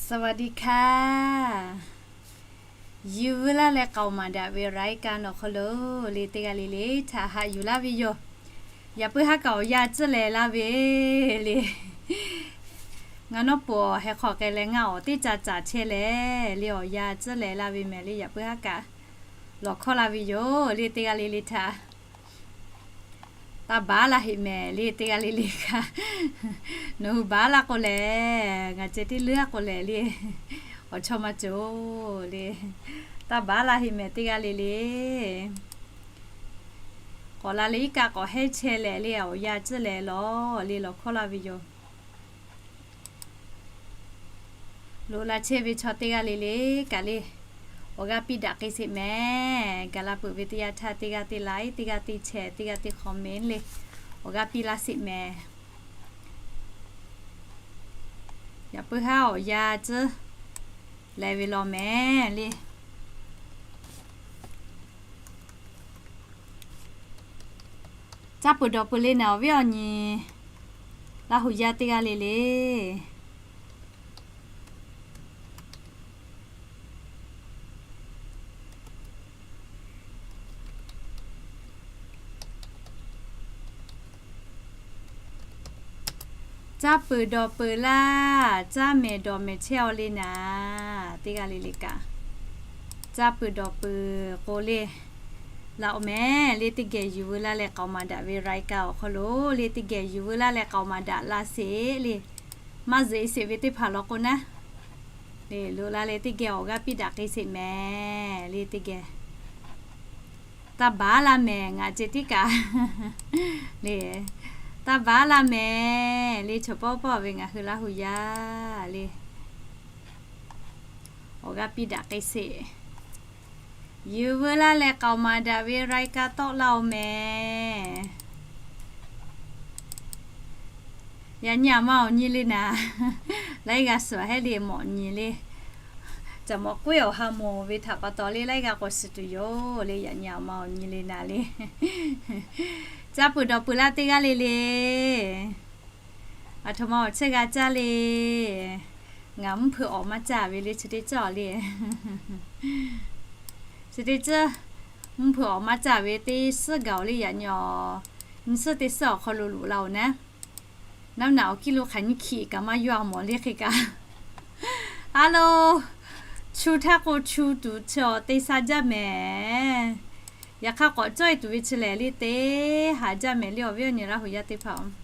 สวัสดีค่ะ Yuˬ veu laˇ leh k'aoˍ maˍ daꞈ ve รายการ awˬ hk'aw lo le teˇ g'aˇ le le htaꞈ haꞈ yuˬ laˇ ve yoˬ. Yaꞈ puiˉ haˉ kaꞈ awˬ yanˇ tcuhˉ leh laˇ ve le. Ngaˬ nawˉ peuˬ awˬ heh hk'aw k'ai leh ngaˬ awˬ teˇ ca caˍ chehˇ leh le awˬ yanˇ tcuhˉ leh laˇ ve mehˍ le. Yaꞈ puiˉ haˉ kaꞈ lawˬ hkawˇ laˇ ve yoˬ le teˇ g'aˇ le le htaꞈ. Taˇ baˉ laˇ heˆ mehˍ le teˇ g'aˇ le le kaꞈ. Nawˬ hui baˉ laˇ k'o lehˬ, ngaˬ ceh tiˉ leuˉ k'o lehˬ le, awˬ chawˇ maˇ cawˬ le. Taˇ baˉ laˇ heˆ mehˍ teˇ g'aˇ le le. K'awꞈ la le iˉ kaˆ k'awꞈ hehˉ chehˇ leh le awˬ yanˇ tcuhˉ leh lawˬ le lawˬ hkawˇ laˇ ve yoˬ. Loꞈ la chehˇ ve chaw teˇ g'aˇ le le kaꞈ le, awˬ g'aˇ piˇ daꞈ k'ai sheˍ mehˍ. Gaˬ la peuˬ ve teˇ yanˇ htaˇ teˇ g'aˇ teˇ like, teˇ g'aˇ teˇ share, teˇ g'aˇ teˇ comment le, awˬ g'aˇ piˇ laˇ sheˍ mehˍ. Yaꞈ puiˉ haˉ awˬ yanˇ tcuhˉ leh ve law mehˍ le. Caˇ peuˬ dawˬ peuˬ le naˍ awˬ viˉ awˬ nyi Laˇ huˍ yaˇ teˇ g'aˇ le le. Caˇ peuˬ dawˬ peuˬ laˇ, caˇ mehˍ dawˬ mehˍ chehˇ aw le naˍ, teˇ g'aˇ le le kaꞈ. Caˇ peuˬ dawˬ peuˬ k'o le, laꞈ oˬ mehˍ le teˇ geh yuˬ veu laˇ leh k'aoˍ maˍ daꞈ ve รายการ awˬ hk'aw lo le teˇ geh yuˬ veu laˇ leh k'aoˍ maˍ daꞈ la sheˍ le. Maˇ zuhꞈ e sheˍ ve teˇ hpaˍ law k'o naˉ, le loꞈ la leh teˇ geh awˬ g'aˇ piˇ daꞈ k'ai sheˍ mehˍ le teˇ geh. Taˇ baˉ laˇ mehˍ ngaˬ ceh tiˉ kaꞈ le. Taˇ baˉ laˇ mehˍ le chaw pawˆ pawˆ ve ngaˬ hui Laˇ huˍ yaˇ le. Awˬ g'aˇ piˇ daꞈ k'ai sheˍ. Yuˬ veu laˇ leh k'aoˍ maˍ daꞈ ve รายการ tawˆ laˇ oˬ mehˍ. Yaꞈ nyi aˬ ma awˬ nyi le naˍ, laiˉ g'aˇ suhˍ hehˉ le mawꞈ nyi le. Caˬ mawꞈ k'oˆ awˬ ha mawˬ ve htaꞈ pa taw le laiˉ g'aˇ k'awꞈ shiˍ tuˬ yoˬ le. Yaꞈ nyi aˬ ma awˬ nyi le naˍ le. Caˇ peuˬ dawˬ peuˬ laˇ teˇ g'aˇ le le. Aˬ htoꞈ ma awˬ chehˇ g'a caˇ le. Ngaˬ mvuhˇ hpeuꞈ awˍ maˇ caˇ ve le chi teˇ ceuˬ le. Chi teˇ ceuˬ mvuhˇ hpeuꞈ awˍ maˇ caˇ ve teˇ suhˉ gaˬ oˬ le yaꞈ nyi awˬ. Nyi suhˉ teˇ suhˉ awˬ hk'aw lo loꞈ la oˬ naˉ. Naˉ naꞈ awˬ kiˇ lo hk'aˬ nyi hkiꞈ kaꞈ maˇ yaw a mawˬ le hk'e kaꞈ. A lo, chu htaˇ k'o chu tuˬ chi awˬ te sha jaˇ mehˍ. Yaꞈ hk'aˇ k'awꞈ cawˇ e tuˬ ve chi lehˬ le te haˍ jaˇ mehˍ le awˬ viˉ awˬ nyi Laˇ huˍ yaˇ teˇ hpaˍ.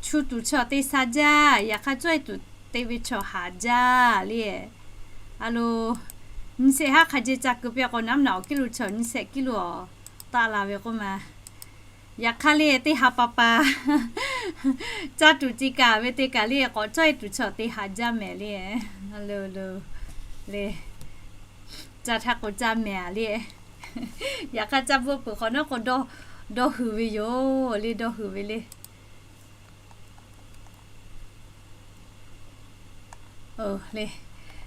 Chu tuˬ chi awˬ te sha jaˇ, yaꞈ hk'aˇ cawˇ e tuˬ te ve chaw haˍ jaˇ le. A lo, nyi shehˆ haˉ hk'a jeh ca keu piˇ k'o naˉ naꞈ awˬ kiˇ lo chi awˬ nyi shehˆ kiˇ lo awˬ taˆ la ve k'oˆ ma. Yaꞈ hk'aˇ le teˇ ha pa pa caˇ tuˬ ti kaꞈ ve te kaꞈ le k'awꞈ cawˇ e tuˬ chi awˬ te haˍ jaˇ mehˍ le. A lo lo, le, caˇ htaˇ k'o caˇ mehˍ a le. Yaꞈ hk'aˇ caˇ bvuhˆ peuˬ hk'awꞈ nawˉ k'o, dawˇ huiˍ ve yoˬ le, dawˇ huiˍ ve le.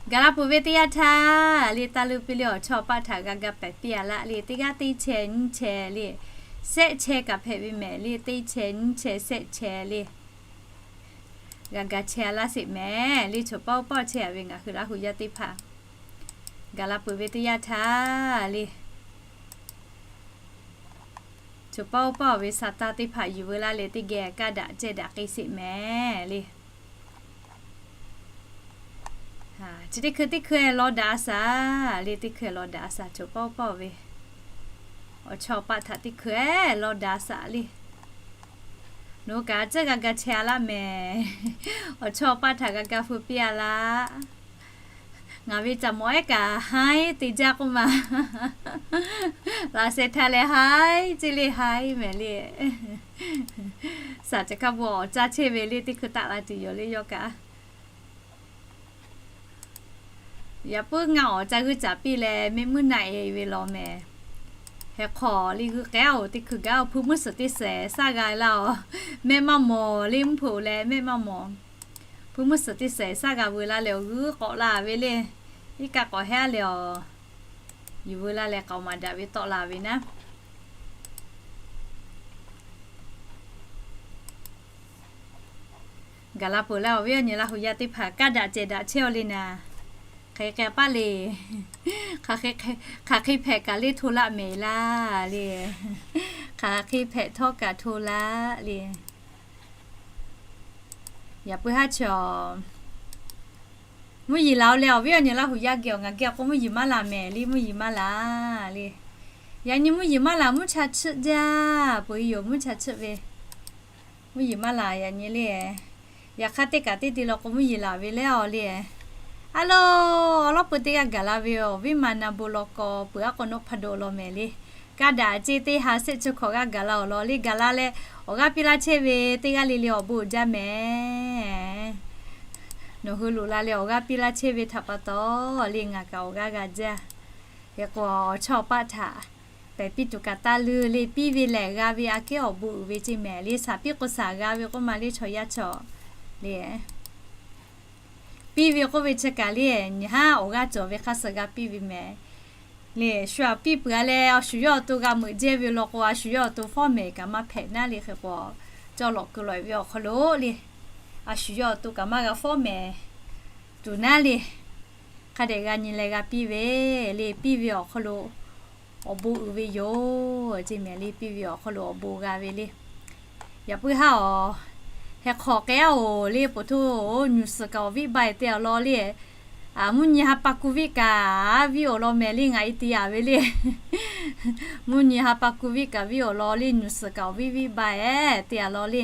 Gaˬ la peuˬ ve teˇ yanˇ htaˇ le taˇ leuˇ piˇ le awˬ chawˇ awˬ paˆ htaꞈ g'a ga pehˍ piˇ a laˇ le teˇ g'aˇ teˇ chehˇ nyiˇ chehˇ le, shehˆ chehˇ kaꞈ hpehꞈ ve mehˍ le teˇ chehˇ nyiˇ chehˇ shehˆ chehˇ le. G'a ga chehˇ a laˇ sheˍ mehˍ le chaw pawˆ pawˆ chehˇ a ve ngaˬ hui Laˇ huˍ yaˇ teˇ hpaˍ. Gaˬ la peuˬ ve teˇ yanˇ htaˇ le chaw pawˆ pawˆ ve sa taˇ teˇ hpaˍ yuˬ veu laˇ leh teˇ geh kaˇ daꞈ cehˇ daꞈ k'ai sheˍ mehˍ le. Chi teˇ hkui teˇ hkui lawˇ daꞈ a shaˍ le, teˇ hkui lawˇ daꞈ a shaˍ chaw pawˆ pawˆ ve awˬ chawˇ awˬ paˆ htaꞈ teˇ hkui lawˇ daꞈ a shaˍ le. Nawˬ hui kaꞈ tcuhˉ g'a ga chehˇ a laˇ mehˍ. Awˬ chawˇ awˬ paˆ htaꞈ g'a ga hpu piˇ a laˇ. Ngaˬ ve caˬ mawꞈ ehˉ kaꞈ haiˉ te jaˇ k'oˆ ma. Laꞈ sheh htaˇ leh haiˉ ceˇ le haiˉ mehˍ le. Shaˍ ca hkaˇ bon awˬ caˇ chehˇ ve le teˇ hkui taˆ la tuˬ yoˬ le yawˇ kaꞈ. Yaꞈ puiˉ ngaˬ awˬ ca g'uiˇ caˍ piˇ leh mehˆ muiˉ naˆ e ve law mehˍ. Heh hk'aw le g'uiˇ k'ai oˬ teˇ hkui gaˇ oˬ hpu muiˉ suhˍ teˇ shehˍ shaˉ g'a laˇ oˬ. Mehˆ maˇ mawˬ le mvuhˇ hpeuꞈ leh mehˆ maˇ mawˬ. Hpu muiˉ suhˍ teˇ shehˍ shaˉ g'a veu laˇ leh awˬ g'uiˇ k'awꞈ la ve le. Iˉ kaˆ k'awꞈ hehˉ leh awˬ yuˬ veu laˇ leh k'aoˍ maˍ daꞈ ve tawˆ la ve naˉ. Gaˬ la peuˬ laˇ, awˬ viˉ awˬ nyi Laˇ hu yaˇ teˇ hpaˍ kaˇ daꞈ cehˬ daꞈ chehˇ-aw le naˍ. Hk'aˬ hk'e k'ai paˆ le. Hk'aˬ hk'e hk'aˬ hk'e hpehꞈ kaꞈ le hto laˆ mehˍ laˇ le. Hk'aˬ hk'e hpehꞈ htawˇ kaꞈ hto laˆ le. Yaꞈ puiˉ haˉ chaw, mvuhˇ yeˬ laˬ-o leh, awˬ viˉ awˬ nyi Laˇ hu yaˇ geh awˬ ngaˬ geh k'o mvuhˇ yeˬ maˇ laˬ mehˍ le, mvuhˇ yeˬ maˇ laˬ le. Yaꞈ nyi mvuhˇ yeˬ maˇ laˬ, mvuhˇ cha chiˆ jaˇ peuˬ-e yoˬ, mvuhˇ cha chiˆ ve. Mvuhˇ yeˬ maˇ laˬ yaꞈ nyi le. Yaꞈ hk'aˇ teˇ kaꞈ teˇ te law k'o mvuhˇ yeˬ laˬ ve le-aw le. A lo, awˬ lawˉ peu teˇ g'aˇ gaˬ la ve awˬ viˉ ma na bon law k'aw peuˬ aˉ k'o nawˉ hpaˇ daꞈ law mehˍ le. Kaˇ daꞈ ceˇ teˇ ha shehˆ chi hkawꞈ g'aˇ gaˬ la awˬ lawn le, gaˬ la leh awˬ g'aˇ piˇ laˇ chehˇ ve teˇ g'aˇ le le awˬ bon uiˍ jaˇ mehˍ. Nawˬ hui loꞈ la leh awˬ g'aˇ piˇ laˇ chehˇ ve htaꞈ pa taw le, ngaˬ kaꞈ awˬ g'aˇ g'a jaˇ. Hk'e k'o, awˬ chawˇ awˬ paˆ htaꞈ pehˬ piˇ tuˬ kaꞈ taˇ leuˬ le, piˇ ve lehˬ g'a ve aꞈ kehˉ awˬ bon uiˍ ve ceˇ mehˍ le, shaˍ piˇ k'o shaˍ g'a ve k'oˆ ma le chaw yaˇ chaw le. Piˇ ve k'oˆ ve chi kaꞈ le, nyi haˉ awˬ g'aˇ cawˬ ve hk'a suh g'a piˇ ve mehˍ le. Shu aꞈ piˇ peuˬ-a leh, a shu yawˇ awˬ to g'a meuꞈ jehˇ ve law k'o, a shu yawˇ awˬ to fawˉ mehˍ kaꞈ maˇ hpehꞈ naˉ le. Hk'e k'o, cawˇ lawꞈ keu lawꞈ-e ve awˬ hk'aw lo le, a shu yawˇ awˬ to kaꞈ maˇ g'a fawˉ mehˍ tuˬ naˉ le. Hk'a dehꞈ g'a nyi leh g'a piˇ ve le, piˇ ve awˬ hk'aw lo awˬ bon uiˍ ve yoˬ ceˇ mehˍ le, piˇ ve awˬ hk'aw lo awˬ bon g'a ve le. Yaꞈ puiˉ haˉ-aw, heh hk'awꞈ k'ai-aˉ-oˬ le, poˬ htoˇ nyuˬ suhˍ kaꞈ awˬ viˉ ba-e te awˬ lawn le. Mvuhˇ nyi ha pa ku viˉ kaꞈ viˉ awˬ lawn mehˍ le, ngaˬ e te yaꞈ ve le. Mvuhˇ nyi ha pa ku viˉ kaꞈ viˉ awˬ lawn le, nyuˬ suhˍ kaꞈ awˬ viˉ viˉ ba-e te awˬ lawn le.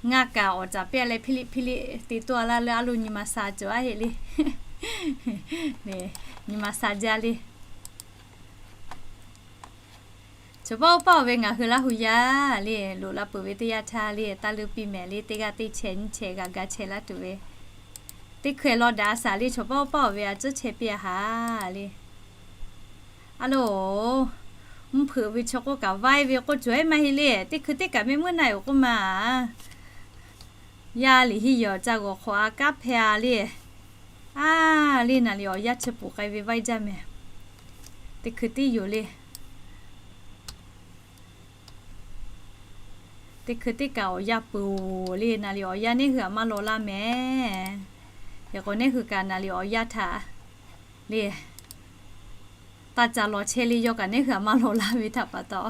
Ngaˬ kaꞈ awˍ caˍ piˇ-a leh hpiˇ liˆ hpiˇ liˆ te toˇ-a laˇ leh, a lo nyi ma sha cawˬ-a heˆ le. Nyi ma sha jaˇ le. Chaw paˆ oˇ paˆ-oˬ ve ngaˬ hui Laˇ hu yaˇ le, loꞈ la peuˬ ve teˇ yanˇ htaˇ le, taˇ leuˉ piˇ mehˍ le, teˇ g'aˇ teˇ chehˇ nyiˇ chehˇ g'a ga chehˇ laˇ tuˬ ve, teˇ hkui-eˬ law daꞈ-a shaˍ le, chaw paˆ oˇ paˆ-oˬ ve a ciˉ chehˇ piˇ-a haˍ le. A lo, mvuhˇ hpeuꞈ ve chaw k'oˆ kaꞈ vaiˇ ve k'oˆ cawˬ-e maˇ heˆ le, teˇ hkui teˇ kaꞈ meh meuˇ na-e-oˬ k'oˆ ma. Yaˇ liꞈ henˇ yawˬ ca g'awˬ hk'awꞈ a kaˉ hpehꞈ-a le. A le, naˍ liꞈ awˬ yanˇ chi peuˬ k'ai ve vaiˇ jaˇ mehˍ. Teˇ hkui teˇ yoˬ le. Teˇ hkui teˇ kaꞈ awˬ yanˇ peuˬ-oˬ le, naˍ liꞈ awˬ yanˇ neˇ hui aꞈ maˇ law laˇ mehˍ. Yaꞈ k'o neˇ hui kaꞈ naˍ liꞈ awˬ yanˇ htaꞈ le, taˇ ca law chehˇ le, yawˇ kaꞈ neˇ hui aꞈ maˇ law laˇ ve htaꞈ pa taw.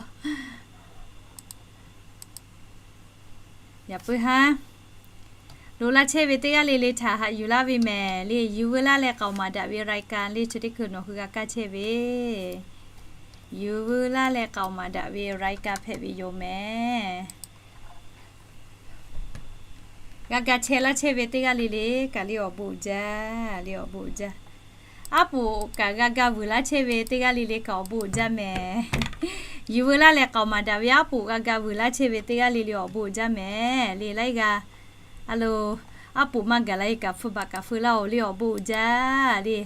Yaꞈ puiˉ haˉ, loꞈ laˇ chehˇ ve teˇ g'aˇ le le htaꞈ haꞈ yuˬ laˇ ve mehˍ le. Yuˬ veu laˇ leh k'aoˍ maˍ daꞈ ve รายการ le, chi teˇ hkui nawˬ hui g'a kaˇ chehˇ ve, yuˬ veu laˇ leh k'aoˍ maˍ daꞈ ve รายการ hpehꞈ ve yoˬ mehˍ. G'a ga chehˇ laˇ chehˇ ve teˇ g'aˇ le le kaꞈ le awˬ bon uiˍ jaˇ, le awˬ bon uiˍ jaˇ. Aˉ poꞈ kaꞈ g'a ga vuiˬ laˇ chehˇ ve teˇ g'aˇ le le kaꞈ awˬ bon uiˍ jaˇ mehˍ. Yuˬ veu laˇ leh k'aoˍ maˍ daꞈ ve aˉ poꞈ g'a ga vuiˬ laˇ chehˇ ve teˇ g'aˇ le le awˬ bon uiˍ jaˇ mehˍ le. Laiˉ g'aˇ, a lo, aˉ poꞈ maˇ gaˬ la-e kaꞈ hpu baꞈ kaꞈ feu laˇ-oˬ le, awˬ bon uiˍ jaˇ le.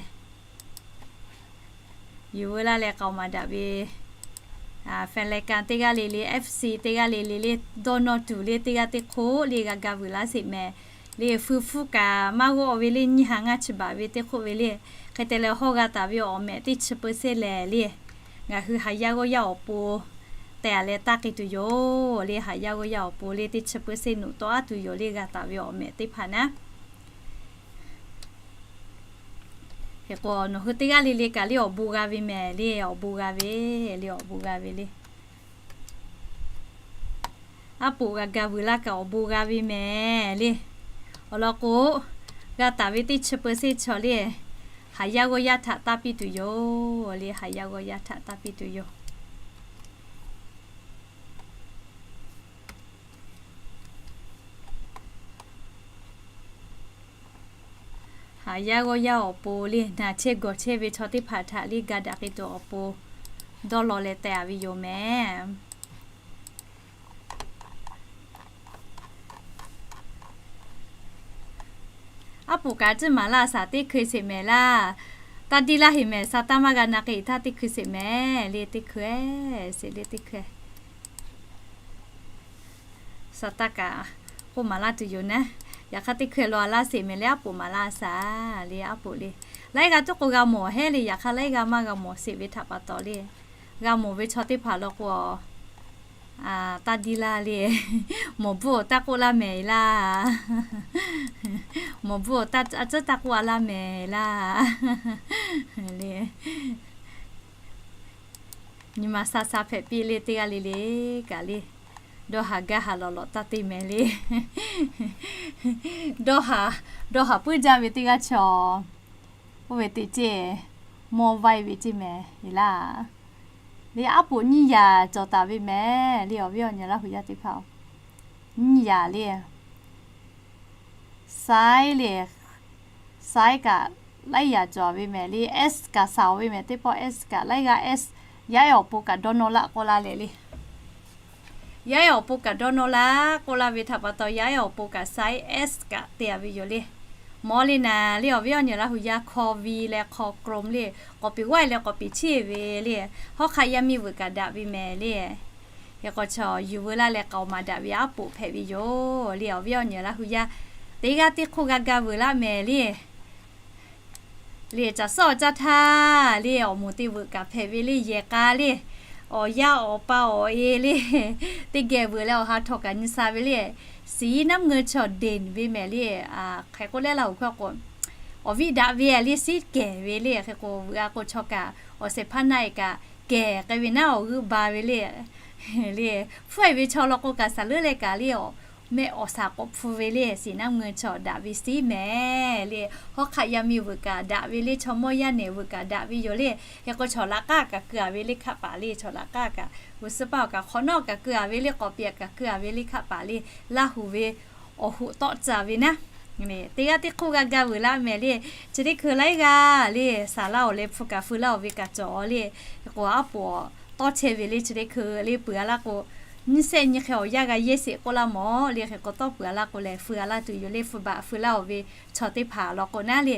Yuˬ veu laˇ leh k'aoˍ maˍ daꞈ ve แฟนรายการ teˇ g'aˇ le le, FC teˇ g'aˇ le le le, dawˇ nawˇ tuˬ le teˇ g'aˇ teˇ hk'oˆ le g'a ga vuiˬ laˇ sheˍ mehˍ le. Feu hpfuhˇ kaꞈ maˇ g'awˆ ve le, nyiˇ ha ngaˇ chi baˬ ve teˇ hk'oˆ ve le. Hk'e te leh hawˇ g'a taˍ ve awˬ mehꞈ teˇ chi เปอร์เซ็นต์ lehˬ le, ngaˬ hui haˍ yaˇ g'awˇ yaˇ awˬ pon teh-a leh taˇ k'ai tuˬ yoˬ le. Haˍ yaˇ g'awˇ yaˇ awˬ pon le teˇ chi เปอร์เซ็นต์ nuꞈ tawˆ-a tuˬ yoˬ le, g'a taˍ ve awˬ mehꞈ teˇ hpaˍ naˉ. Hk'e k'o, nawˬ hui teˇ g'aˇ le le kaꞈ le awˬ bon g'a ve mehˍ le, awˬ bon g'a ve le, awˬ bon g'a ve le. Aˉ poꞈ g'a ga vuiˬ laˇ kaꞈ awˬ bon g'a ve mehˍ le. Awˬ lawn k'o, g'a taˍ ve teˇ chi เปอร์เซ็นต์ chaw le, haˍ yaˇ g'awˇ yaˇ htaꞈ taˇ piˇ tuˬ yoˬ le, haˍ yaˇ g'awˇ yaˇ htaꞈ taˇ piˇ tuˬ yoˬ. Haˍ yaˇ g'awˇ yaˇ awˬ pon le, naˬ chehˇ gawˬ chehˇ ve chaw teˇ hpaˍ htaꞈ le ga daꞈ k'ai tuˬ awˬ pon dawˇ law leh teh-a ve yoˬ mehˍ. Aˉ poꞈ kaꞈ ciˉ maˍ laˇ shaˍ teˇ hkui sheˍ mehˍ laˇ. Taˇ diˇ laˇ heˍ mehˍ, sa taˇ maˇ g'a na k'ai htaˇ teˇ hkui sheˍ mehˍ le, teˇ hkui sheˍ le, teˇ hkui Sa taˇ kaꞈ k'oˆ maˍ laˇ tuˬ yoˬ naˉ. Yaꞈ hk'aˇ teˇ hkui lo a laˇ sheˍ mehˍ le, aˉ poꞈ maˍ laˇ shaˍ le, aˉ poꞈ le. Laiˉ g'a tuˉ k'o g'a mawˬ hehˉ le, yaꞈ hk'aˇ laiˉ g'a maˇ g'a mawˬ sheˍ ve htaꞈ pa taw le, g'a mawˬ ve chaw teˇ hpaˍ law k'o, Taˇ diˇ laˇ le. Mawˬ bvuhˇ awˬ taˇ k'oˆ laˇ mehˍ laˇ. Mawˬ bvuhˇ awˬ taˇ a cuˉ taˇ k'oˆ a laˇ mehˍ laˇ. Le, nyi ma sha sha hpehꞈ piˇ le teˇ g'aˇ le le kaꞈ le. Dawˇ haˍ gaˇ haˍ lawˬ lawꞈ taˇ te mehˍ le. Dawˇ haˍ, dawˇ haˍ puiˉ jaˇ ve teˇ g'aˇ chaw, oˇ ve teꞈ ceˇ, mawˇ vaiˇ ve ceˇ mehˍ laˇ. Le aˉ poꞈ nyiˇ yaꞈ cawˬ taˍ ve mehˍ le. Awˬ viˉ awˬ nyi Laˇ huˍ yaˇ teˇ hpaˍ-oˬ, nyiˇ yaꞈ le. Size le, size kaꞈ laiˉ yaꞈ cawˬ ve mehˍ le. S kaꞈ saˍ-oˬ ve mehˍ teˇ pawˆ, S kaꞈ laiˉ g'aˇ S. Yaˇ ehˉ awˬ pon kaꞈ dawˇ nawˇ laˇ k'oˆ laˇ leh le. Yaˇ ehˉ awˬ pon kaꞈ dawˇ nawˇ laˇ k'oˆ laˇ ve htaꞈ pa taw, yaˇ ehˉ awˬ pon kaꞈ size S kaꞈ te a ve yoˬ le. Mawˬ le naˍ le, awˬ viˉ awˬ nyi Laˇ huˍ yaˇ hk'aw vi leh hk'aw Chrome le, k'awꞈ piˍ g'aˇ leh k'awꞈ piˍ chiˇ ve le. Hawˉ hk'aˆ yaˇ miˇ veuꞈ kaꞈ daꞈ ve mehˍ le. Hk'e k'o chaw yuˬ veu laˇ leh k'aoˍ maˍ daꞈ ve aˉ poꞈ hpehꞈ ve yoˬ le. Awˬ viˉ awˬ nyi Laˇ huˍ yaˇ teˇ g'aˇ teˇ hk'oˆ g'a ga veuꞈ laˇ mehˍ le. Le caˬ suhˉ awˬ caˇ htaˇ le awˬ moˍ te veuꞈ kaꞈ hpehꞈ ve le. Yehˬ k'a le, awˬ yaˇ awˬ pa awˬ e le, teˇ geh veuꞈ leh awˬ ha htaw kaꞈ nyi sha ve le. Siˍ yiˇ naˉ meuˇ chaw deˬ ve mehˍ le. Hk'e k'o leh Laˇ huˍ hkawˇ k'o, awˬ viˉ daꞈ ve le, siˉ kehˬ ve le. Hk'e k'o veuꞈ a k'o chaw kaꞈ awˬ shehˍ hpaˇ naˆ e kaꞈ kehˬ k'ai ve naˉ awˬ g'euˆ ba ve le. Le, hpfuhˇ e ve chaw law k'o kaꞈ shaˍ leuˉ leh kaꞈ le, mehˆ awˬ shaˍ k'awꞈ hpfuh ve le. Siˍ naˉ meuˇ chaw daꞈ ve siˉ mehˍ le. Hawˉ hk'aˆ yaˇ miˇ veuꞈ kaꞈ daꞈ ve le. Chaw mawˇ yaˇ nehˬ veuꞈ kaꞈ daꞈ ve yoˬ le. Hk'e k'o chaw laꞈ k'aˉ kaꞈ keu a ve le hk'aˆ paˍ le. Chaw laꞈ k'aˉ kaꞈ g'uiˬ suhˉ paˇ awˬ kaꞈ hk'awꞈ nawˉ kaꞈ keu a ve le. K'awꞈ piˍ kaꞈ keu a ve le hk'aˆ paˍ le. Laˇ huˍ ve awˬ hoꞈ tawˆ tcuh ve naˉ, teˇ g'aˇ teˇ hk'oˆ g'a ga veuꞈ laˇ mehˍ le. Chi teˇ hkui laiˉ g'aˇ le, saˍ laˇ-oˬ leh hpu kaꞈ feu laˇ-oˬ ve kaꞈ cawˬ le. Hk'e k'o aˉ poꞈ tawˇ chehˇ ve le. Chi teˇ hkui le peuˬ a laˇ k'o, nyiˇ shehˆ nyi hk'e awˬ yanˇ g'a yehˇ sheˍ k'oˆ laˇ mawˬ le. Hk'e k'o tawˇ peuˬ a laˇ k'o lehˬ feu a laˇ tuˬ yoˬ le. Feu baꞈ feu laˇ-oˬ ve chaw teˇ hpaˍ law k'o naˉ le,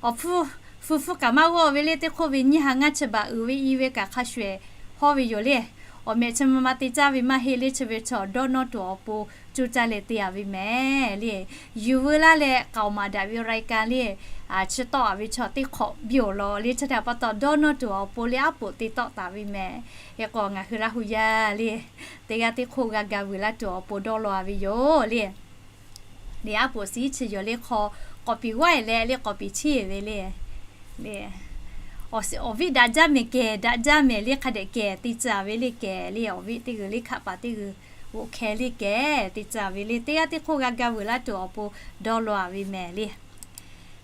awˬ hpu, hpu hpu kaꞈ maˇ g'awˇ ve le. Teˇ hk'oˆ ve nyiˇ ha ngaˇ chi baꞈ uiˍ ve i ve kaꞈ hk'a shuˍ ehˍ hawˇ ve yoˬ le. Awˬ mehꞈ chi ma ma te caˇ ve maˇ heˆ le. Chi ve chaw dawˇ nawˇ tuˬ awˬ pon cuˇ caˇ leh te a ve mehˍ le. Yuˬ veu laˇ leh k'aoˍ maˍ daꞈ ve รายการ le, chi tawˆ a ve chaw teˇ hk'awꞈ biˇ awˬ law le. Chi htaꞈ pa taw dawˇ nawˇ tuˬ awˬ pon le aˉ poꞈ te tawˆ taˍ ve mehˍ. Hk'e k'o ngaˬ hui Laˇ huˍ yaˇ le, teˇ g'aˇ teˇ hk'oˆ g'a ga veuꞈ laˇ tuˬ awˬ pon dawˇ law a ve yoˬ le. Le aˉ poꞈ siˉ chi yoˬ le. Hk'aw k'awꞈ piˍ g'aˇ leh le k'awꞈ piˍ chiˇ ve le. Le awˬ viˉ daꞈ jaˇ mehˍ kehˬ, daꞈ jaˇ mehˍ le. Hk'a dehꞈ kehˬ te tcuh ve le. Kehˬ le awˬ viˉ teˇ g'uiˬ le hk'aˆ paˍ teˇ g'uiˬ g'oꞈ hkeh le kehˬ te tcuh ve le. Teˇ g'aˇ teˇ hk'oˆ g'a ga veuꞈ laˇ tuˬ awˬ pon dawˇ law a ve mehˍ le.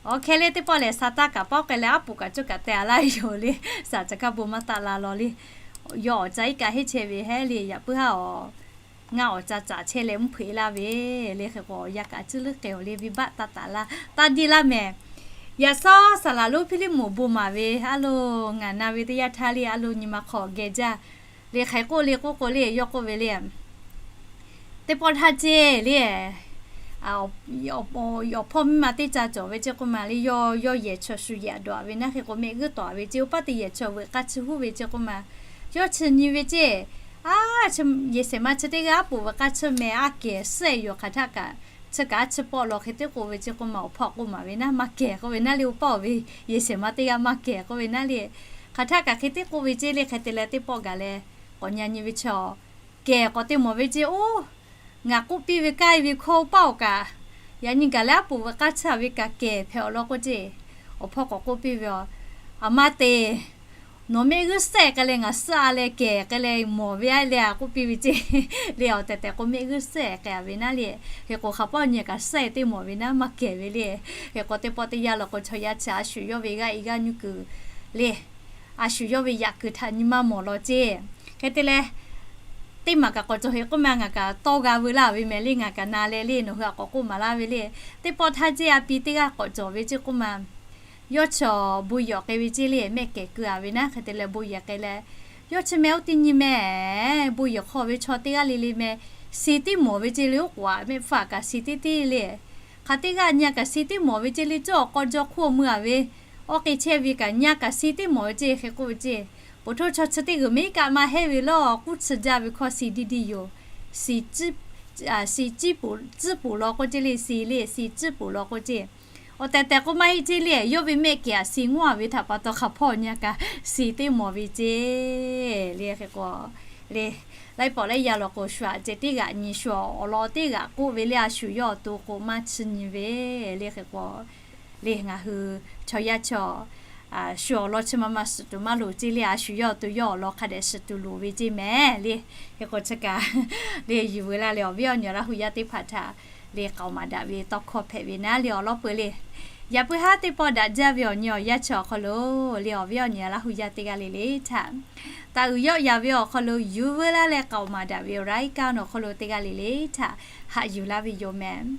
Awˬ hkeh le teˇ pawˆ lehˬ sa taˇ kaꞈ pawˆ k'ai leh aˉ poꞈ kaꞈ cawˇ kaꞈ te a laˇ ve yoˬ le. Saˍ caˬ kaˇ bon maˇ taˆ la law le. Yawˇ awˬ ca iˉ kaˆ henˇ chehˇ ve hehˉ le. Yaꞈ puiˉ haˉ awˬ ngaˇ awˬ ca caꞈ chehˇ leh mvuhˇ hpeuꞈ e laˇ ve le. Hk'e k'o yaˇ kaꞈ cuˇ leuˉ k'ai-oˬ le. Venˇ baˆ taˇ taˍ laˇ, taˇ diˇ laˇ mehˍ. Yaꞈ sawˉ saˍ laˍ lonˉ Hpiˇliˇ moˍ bon maˍ ve a lo, ngaˬ na ve teˇ yanˇ htaˇ le a lo nyi ma hk'aw geh jaˇ le. Hk'e k'oˆ le k'oˆ k'o le yawˇ k'oˆ ve le, teˇ pawˆ htaˇ ceˇ le, awˬ hpawˇ miˇ ma teˇ ca cawˬ ve ceˇ k'oˆ ma le. Yawˇ yawˇ yehˬ chaw shu yehˬ dawˬ ve naˉ. Hk'e k'o mehˆ g'uˇ tawˍ ve ceˇ, oˇ paˇ te yehˬ chaw veuꞈ k'a chi huˉ ve ceˇ k'oˆ ma, yawˇ chi nyi ve ceˇ, a, yehˬ shehˍ ma chi teˇ g'aˇ aˉ poꞈ veuꞈ k'a chi mehˍ a kehˬ suhˉ yoˬ. Hk'aˬ htaˆ kaꞈ chi kaꞈ a chi pawˆ law hk'e te k'oˆ ve ceˇ k'oˆ ma, awˬ hpawˇ k'oˆ ma ve naˉ, maˇ kehˬ k'oˆ ve naˉ le. Oˇ paˇ-oˬ ve yehˬ shehˍ ma teˇ g'aˇ maˇ kehˬ k'oˆ ve naˉ le. Hk'aˬ htaˆ kaꞈ hk'e te k'oˆ ve ceˇ le. Hk'e te leh teˇ pawˆ gaˬ leh k'awꞈ nyi nyi ve chaw kehˬ k'awꞈ te mawˬ ve ceˇ, oˇ, ngaˬ k'oˆ piˇ ve k'ai ve hkawˇ oˇ paˇ-oˬ kaꞈ, yaꞈ nyi gaˬ leh aˉ poꞈ veuꞈ k'a chi a ve kaꞈ kehˬ hpehꞈ awˬ lawn k'oˆ ceˇ. Awˬ hpawˇ k'awꞈ k'oˆ piˇ ve, aˬ, a ma te, nawˬ mehˆ g'uˇ suhˉ k'ai leh ngaˬ suhˉ a leh kehˬ k'ai leh mawˬ ve a le a k'oˆ piˇ ve ceˇ le. Awˬ tehˬ tehˬ k'o mehˆ g'uˇ suhˉ k'ai a ve naˉ le. Hk'e k'o hk'a pawˆ nyi kaꞈ suhˉ e teˇ mawˬ ve naˉ maˇ kehˬ ve le. Hk'e k'o teˇ pawˆ teˇ yanˇ law k'o chaw yaˇ chi a shu yawˇ ve g'aˇ e g'aˇ nuˇ kuiˬ le, a shu yawˇ ve yaꞈ kuiˬ htaꞈ nyi maˇ mawˬ law ceˇ. Hk'e te leh, teˇ maˬ kaꞈ k'awꞈ cawˬ heˆ k'oˆ ma, ngaˬ kaꞈ tawˇ g'a veu laˇ ve mehˍ le. Ngaˬ kaꞈ na leh le nawˬ hui a k'awꞈ k'oˆ maˍ laˇ ve le. Teˇ pawˆ htaˇ ceˇ a pi teˇ g'aˇ k'awꞈ cawˬ ve ceˇ k'oˆ ma, yawˇ chaw bon yehˬ k'ai ve ceˇ le. Mehˆ kehˬ keu a ve naˉ. Hk'e te leh bon yehˬ k'ai leh, yawˇ chi mehˍ oˇ teˇ nyi mehˍ, bon yehˬ hk'aw ve chaw teˇ g'aˇ le le mehˍ, si teˇ mawˬ ve ceˇ le. Oˉ k'oˍ a mehˆ hpfuhˇ kaꞈ si teˇ teˇ le. Hk'aˬ teˇ g'aˇ nyi a kaꞈ si teˇ mawˬ ve ceˇ le. Cawˇ awˬ k'aw jaw hk'oˆ mui a ve awˬ k'e chehˇ ve kaꞈ nyi a kaꞈ si teˇ mawˬ ve ceˇ. Hk'e k'oˆ ve ceˇ, poˬ htoˇ chaw chi teˇ g'uiˬ mehˍ iˉ kaˆ maˇ hehˉ ve lawˇ k'uˉ tcuh jaˇ ve hkawˇ si diˇ diˇ yoˬ. Si tcuhˉ, si tcuhˉ puˍ lawˬ k'oˆ ceˇ le. Si le si tcuhˉ puˍ lawˬ k'oˆ ceˇ. Awˬ tehˬ tehˬ k'o maˇ heˆ ceˇ le. Yawˇ ve mehˆ kehˬ a si ngawˇ a ve htaꞈ pa taw hk'a hpawˇ nyi a kaꞈ si teˇ mawˬ ve ceˇ le. Hk'e k'o le, laiˉ pawˆ laiˉ yaˇ law k'o, shu aꞈ ceh teˇ g'aꞈ nyi, shu awˬ lawn teˇ g'aꞈ k'oˆ ve le, a shu yawˇ awˬ to k'o maˇ chiˇ nyi ve le. Hk'e k'o le, ngaˬ hui chaw yaˇ chaw shu awˬ lawn chi ma ma suhˍ tuˬ maˇ loˍ ceˇ le, a shu yawˇ awˬ to yawˇ awˬ lawn hk'a dehꞈ suhˍ tuˬ loˍ ve ceˇ mehˍ le. Hk'e k'o chi kaꞈ le, yuˬ veu laˇ leh awˬ viˉ awˬ nyi Laˇ huˍ yaˇ teˇ hpaˍ htaꞈ le k'aoˍ maˍ daꞈ ve tawˇ hkawˇ hpehꞈ ve naˉ le awˬ lawn peuˬ le. Yaꞈ puiˉ haˉ teˇ pawˆ daꞈ jaˇ ve awˬ nyi awˬ yanˇ chi awˬ hk'aw lo le, awˬ viˉ awˬ nyi Laˇ huˍ yaˇ teˇ g'aˇ le le htaꞈ taˍ uiˍ yawˆ yaˍ ve awˬ hk'aw lo yuˬ veu laˇ leh k'aoˍ maˍ daꞈ ve รายการ awˬ hk'aw lo teˇ g'aˇ le le htaꞈ haꞈ yuˬ laˇ ve yoˬ mehˍ.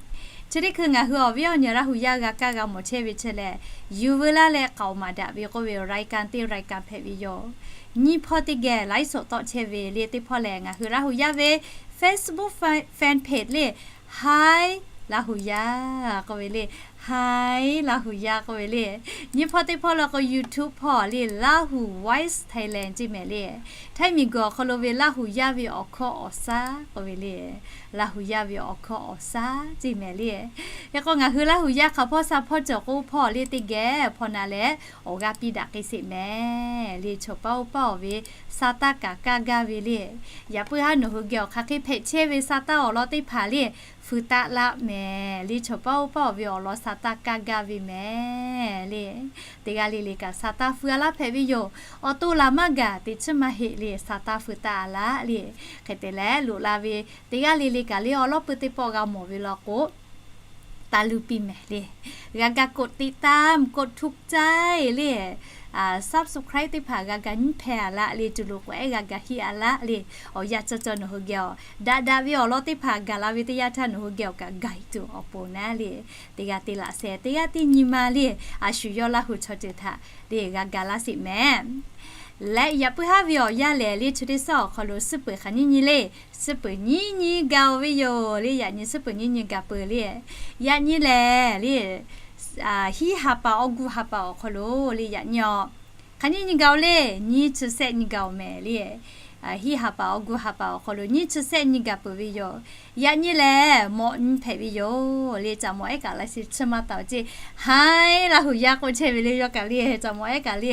Chi teˇ hkui ngaˬ hui awˬ viˉ awˬ nyi Laˇ huˍ yaˇ g'a kaˇ g'a mawˬ chehˇ ve chi lehˬ, yuˬ veu laˇ leh k'aoˍ maˍ daꞈ ve k'oˆ ve รายการ teˇ รายการ hpehꞈ ve yoˬ. Nyiˇ hpawˇ teˇ geh ไลฟ์สด tawˆ chehˇ ve le, teˇ hpawˇ lehˬ ngaˬ hui Laˇ huˍ yaˇ ve Facebook fan, fan page le, Hi Laˇ huˍ yaˇ k'oˆ ve le, Hi Laˇ huˍ yaˇ k'oˆ ve le. Nyiˇ hpawˇ teˇ hpawˇ law k'o YouTube hpawˇ le, Lahu Voice Thailand ceˇ mehˍ le. Htaiˇ miˬ guiˬ awˬ hk'aw lo ve Laˇ huˍ yaˇ ve awˬ hkawˇ awˬ shaˉ k'oˆ ve le, Laˇ huˍ yaˇ ve awˬ hkawˇ awˬ shaˉ ceˇ mehˍ le. Hk'e k'o ngaˬ hui Laˇ huˍ yaˇ hk'aˬ hpawˇ sha hpawˇ cawˬ k'oˆ hpawˇ le teˇ geh hpawˇ na leh awˬ g'aˇ piˇ daꞈ k'ai sheˍ mehˍ le. Chaw paˇ oˇ paˇ awˬ ve sa taˇ kaꞈ kaˇ gaˇ ve le. Yaꞈ puiˉ haˉ nawˬ hui geh awˬ hk'aˬ hk'e hpehꞈ chehˇ ve sa taˇ awˬ lawn teˇ hpaˍ le, feu taˆ laˇ mehˍ le. Chaw paˇ oˇ paˇ awˬ ve awˬ lawn sa taˇ kaˇ gaˇ ve mehˍ le. Teˇ g'aˇ le le kaꞈ sa taˇ feu a laˇ hpehꞈ ve yoˬ. Awˬ to laˬ maˇ gaˬ teꞈ chiˉ maˇ heˆ le, sa taˇ feu taˇ a laˇ le. Hk'e te leh loꞈ la ve teˇ g'aˇ le le kaꞈ le awˬ lawn peuˬ teˇ pawˆ g'a mawˬ ve law k'o, taˇ luˇ piˇ mehˍ le. G'a ga กดติดตาม กดถูกใจ le, subscribe teˇ hpaˍ g'a ga nyiˇ hpehˇ a laˇ le, tuˬ loꞈ k'awꞈ ehˉ g'a ga hiˆ a laˇ le. Awˬ yanˇ cawˇ cawˇ nawˬ hui geh awˬ daꞈ daꞈ ve awˬ lawn teˇ hpaˍ gaˬ la ve teˇ yanˇ htaˇ nawˬ hui geh awˬ kaꞈ gaˬ tuˬ awˬ pon naˉ le. Teˇ g'aˇ teˇ laꞈ sheh, teˇ g'aˇ teˇ nyi ma le, a shu yawˇ Laˇ huˍ chaw ceuˬ htaꞈ le g'a ga laˇ sheˍ mehˍ. Leh yaꞈ puiˉ haˉ ve awˬ yanˇ lehˬ le, chi teˇ suhˉ awˬ hk'aw lo suhˉ peuˬ hk'aˬ nyiˇ nyi le, suhˉ peuˬ nyiˇ nyi gaˬ oˬ ve yoˬ le. Yaꞈ nyi suhˉ peuˬ nyiˇ nyi gaˬ peuˬ le. Yaꞈ nyi lehˬ le, hiˉ ha pa awˬ gu ha pa awˬ hk'aw lo le, yaꞈ nyi awˬ hk'aˬ nyiˇ nyi gaˬ oˬ le, nyiˇ chi shehˆ nyi gaˬ oˬ mehˍ le. Hiˉ ha pa awˬ gu ha pa awˬ hk'aw lo nyiˇ chi shehˆ nyi gaˬ peuˬ ve yoˬ. Yaꞈ nyi lehˬ mawꞈ nyi hpehꞈ ve yoˬ le. Caꞈ mawˬ ehˉ kaꞈ la shi chi maˇ taˍ ceˇ, Hi Laˇ huˍ yaˇ k'oˆ chehˇ ve le, yawˇ kaꞈ le caꞈ mawˬ ehˉ kaꞈ le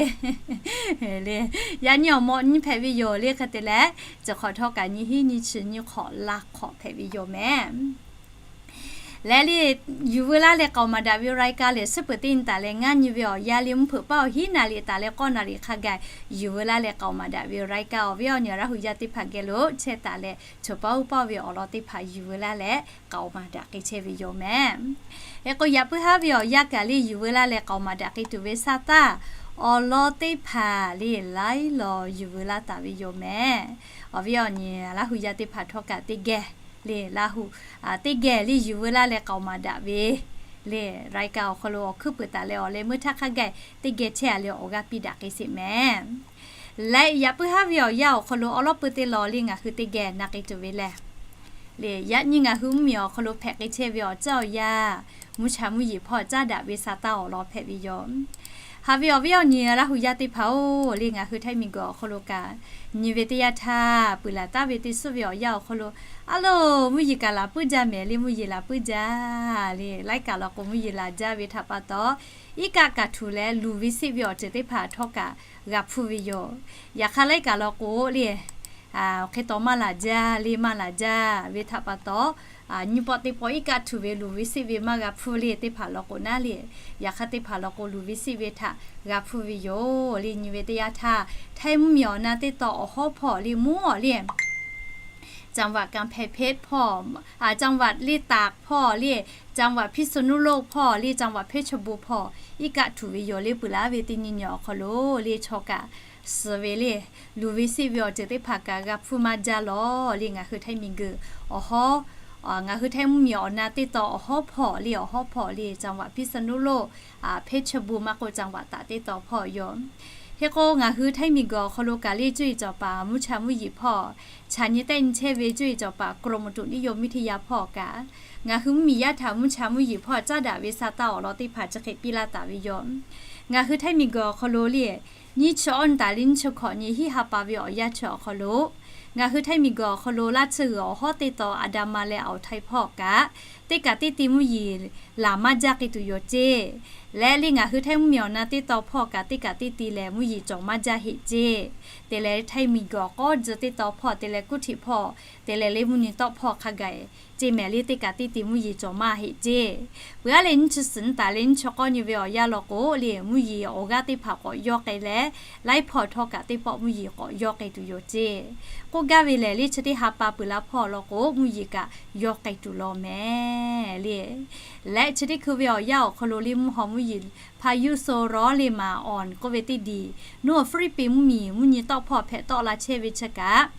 le. Yaꞈ nyi awˬ mawꞈ nyi hpehꞈ ve yoˬ le. Hk'e te leh, chi hk'awꞈ htawˇ kaꞈ nyiˇ hinˉ nyiˇ chi nyiˇ hk'awꞈ la hk'awꞈ hpehꞈ ve yoˬ mehˍ. Leh le, yuˬ veu laˇ leh k'aoˍ maˍ daꞈ ve รายการ lehˬ, suhˉ peuˬ teˇ nyi taˍ leh ngaˇ nyi ve awˬ yanˇ le, mvuhˇ hpeuꞈ paˇ awˬ hinˉ naˍ riˍ taˍ leh k'awˇ naˍ riˍ hk'a gaˬ yuˬ veu laˇ leh k'aoˍ maˍ daꞈ ve รายการ awˬ viˉ awˬ nyi Laˇ huˍ yaˇ teˇ hpaˍ geh lo chehˇ taˍ leh, chaw paˇ oˇ paˇ ve awˬ lawn teˇ hpaˍ yuˬ veu laˇ leh k'aoˍ maˍ daꞈ k'ai chehˇ ve yoˬ mehˍ. Hk'e k'o yaꞈ puiˉ haˉ ve awˬ yanˇ kaꞈ le yuˬ veu laˇ leh k'aoˍ maˍ daꞈ k'ai tuˬ ve sa taˇ awˬ lawn teˇ hpaˍ le laiˉ law yuˬ veu laˇ taˍ ve yoˬ mehˍ. Awˬ viˉ awˬ nyi Laˇ huˍ yaˇ teˇ hpaˍ htawˇ kaꞈ teˇ geh le, Laˇ huˍ teˇ geh le yuˬ veu laˇ leh k'aoˍ maˍ daꞈ ve le รายการ awˬ hk'aw lo awˬ hkuiˉ puiˍ taˍ leh awˬ leh meuˇ htaˇ hk'a gaˬ teˇ geh chehˇ a leh awˬ g'aˇ piˇ daꞈ k'ai sheˍ mehˍ. Leh yaꞈ puiˉ haˉ ve awˬ yanˇ awˬ hk'aw lo awˬ lawn peuˬ teˇ law le ngaˬ hui teˇ geh na k'ai tuˬ ve lehˬ le, yaꞈ nyi ngaˬ hui mvuhˇmiˬ awˬ hk'aw lo hpehꞈ k'ai chehˇ ve awˬ ceuˬ awˬ yanˇ, mvuhˇ cha mvuhˇ yeˬ hpawˇ caˉ daꞈ ve sa taˇ awˬ lawn hpehꞈ ve yoˬ. Haꞈ ve awˬ viˉ awˬ nyi Laˇ huˍ yaˇ teˇ hpaˍ oˬ le, ngaˬ hui Htaiˇ miˬ guiˬ awˬ hk'aw lo kaꞈ nyi ve teˇ yanˇ htaˇ, peuˬ laˬ taˍ ve teˇ suhˉ ve awˬ yanˇ awˬ hk'aw lo, a loˬ, mvuhˇ yeˬ kaꞈ laˬ puiˉ jaˇ mehˍ le, mvuhˇ yeˬ laˬ puiˉ jaˇ le. Laiˉ kaꞈ law k'o mvuhˇ yeˬ laˬ jaˇ ve htaꞈ pa taw, iˉ kaˆ kaꞈ htuꞈ leh luˬ ve sheˆ ve awˬ ceuˬ teˇ hpaˍ htawˇ kaꞈ g'a hpuˇ ve yoˬ. Yaꞈ hk'aˇ laiˉ kaꞈ law k'o le, hk'e taw maˇ laˬ jaˇ le, maˇ laˬ jaˇ ve htaꞈ pa taw, nyiˇ pawˆ teˇ pawˆ iˉ kaˆ htuꞈ ve luˬ ve sheˆ ve maˇ g'a hpuˇ le teˇ hpaˍ law k'o naˉ le. Yaꞈ hk'aˇ teˇ hpaˍ law k'o luˬ ve sheˆ ve htaꞈ g'a hpuˇ ve yoˬ le. Nyi ve teˇ yanˇ htaˇ, Htaiˇ mvuhˇmiˬ awˬ na teˇ taw awˬ hawˉ hpawˇ le, mvuhˇ awˬ le จังหวัดกำแพงเพชร hpawˇ, จังหวัด le Taˍ hpawˇ le, จังหวัด พิษณุโลก hpawˇ le, จังหวัด เพชรบูรณ์ hpawˇ iˉ kaˆ htuꞈ ve yoˬ le. Peuˬ laˬ ve teˇ nyi nyi awˬ hk'aw lo le chaw kaꞈ suh ve le, luˬ ve sheˆ ve awˬ ceuˬ teˇ hpaˍ kaꞈ g'a hpuˇ maˇ jaˇ lawˬ le. Ngaˬ hui Htaiˇ miˬ guiˬ awˬ hawˉ, ngaˬ hui Htaiˇ mvuhˇmiˬ awˬ na teˇ taw awˬ hawˉ hpawˇ le, awˬ hawˉ hpawˇ le จังหวัด พิษณุโลก, เพชรบูรณ์ maˇ k'oˆ จังหวัด Taˍ teˇ taw hpawˇ yoˬ. Hk'e k'o ngaˬ hui Htaiˇ miˬ guiˬ awˬ hk'aw lo kaꞈ le cuˇ yiˍ cawˬ paˍ mvuhˇ cha mvuhˇ yeˬ hpawˇ, chaꞈ nyi tehˆ nyi chehˇ ve cuˇ yiˍ cawˬ paˍ กรมอุตุนิยมวิทยา hpawˇ kaꞈ, ngaˬ hui mvuhˇmiˬ yaˇ htaꞈ mvuhˇ cha mvuhˇ yeˬ hpawˇ caˉ daꞈ ve sa taˇ awˬ lawn teˇ hpaˍ chi hk'e piˇ laˇ taˍ ve yoˬ. Ngaˬ hui Htaiˇ miˬ guiˬ awˬ hk'aw lo le, nyiˇ chi awˇ nyi taˍ le nyiˇ chi hkawꞈ nyi hiˉ ha pa ve awˬ yanˇ chi awˬ hk'aw lo, ngaˬ hui Htaiˇ miˬ guiˬ awˬ hk'aw lo Laˇ tsuhˇ g'uiˬ awˬ hawˉ teˇ taw อันดามัน leh อ่าวไทย hpawˇ kaꞈ, teˇ kaꞈ teˇ ti mvuhˇ yeˬ laˬ maˇ jaˇ k'ai tuˬ yoˬ ceˇ. Leh le ngaˬ hui Htaiˇ mvuhˇmiˬ awˬ na teˇ tawn hpawˇ kaꞈ teˇ kaꞈ teˇ ti lehˬ mvuhˇ yeˬ cawˬ maˇ jaˇ heˆ ceˇ. Te leh Htaiˇ miˬguiˬ awˬ k'awˇ tcuh teˇ tawn hpawˇ te leh kuˇ htiꞈ hpawˇ te leh le mvuhˇ nyi tawˆ hpawˇ hk'a gaˬ ceˇ mehˍ le teˇ kaꞈ teˇ ti mvuhˇ yeˬ cawˬ maˇ heˆ ceˇ. Peuˬ aˉ leh nyiˇ chi suhˍ nyi taˍ leh nyiˇ chi k'awˇ nyi ve awˬ yanˇ law k'o le mvuhˇ yeˬ awˬ g'aˇ teˇ hpaˍ k'awꞈ yawˇ k'ai leh, laiˉ hpawˇ htawˇ kaꞈ teˇ pawˆ mvuhˇ yeˬ k'awꞈ yawˇ k'ai tuˬ yoˬ ceˇ. K'oˆ gaˇ ve lehˬ le chi teˇ ha pa peuˬ la hpawˇ law k'o mvuhˇ yeˬ kaꞈ yawˇ k'ai tuˬ law mehˍ le. Leh chi teˇ hkui ve awˬ yanˇ awˬ hk'aw lo le mvuhˇ haw mvuhˇ yeˬ hpa yuˇ so rawˉ le maˍ awˬ k'oˆ ve teˇ diˬ, nawˬ hui Philippines mvuhˇmiˬ mvuhˇ nyi tawˆ hpawˇ hpehꞈ tawˆ la chehˇ ve chi kaꞈ,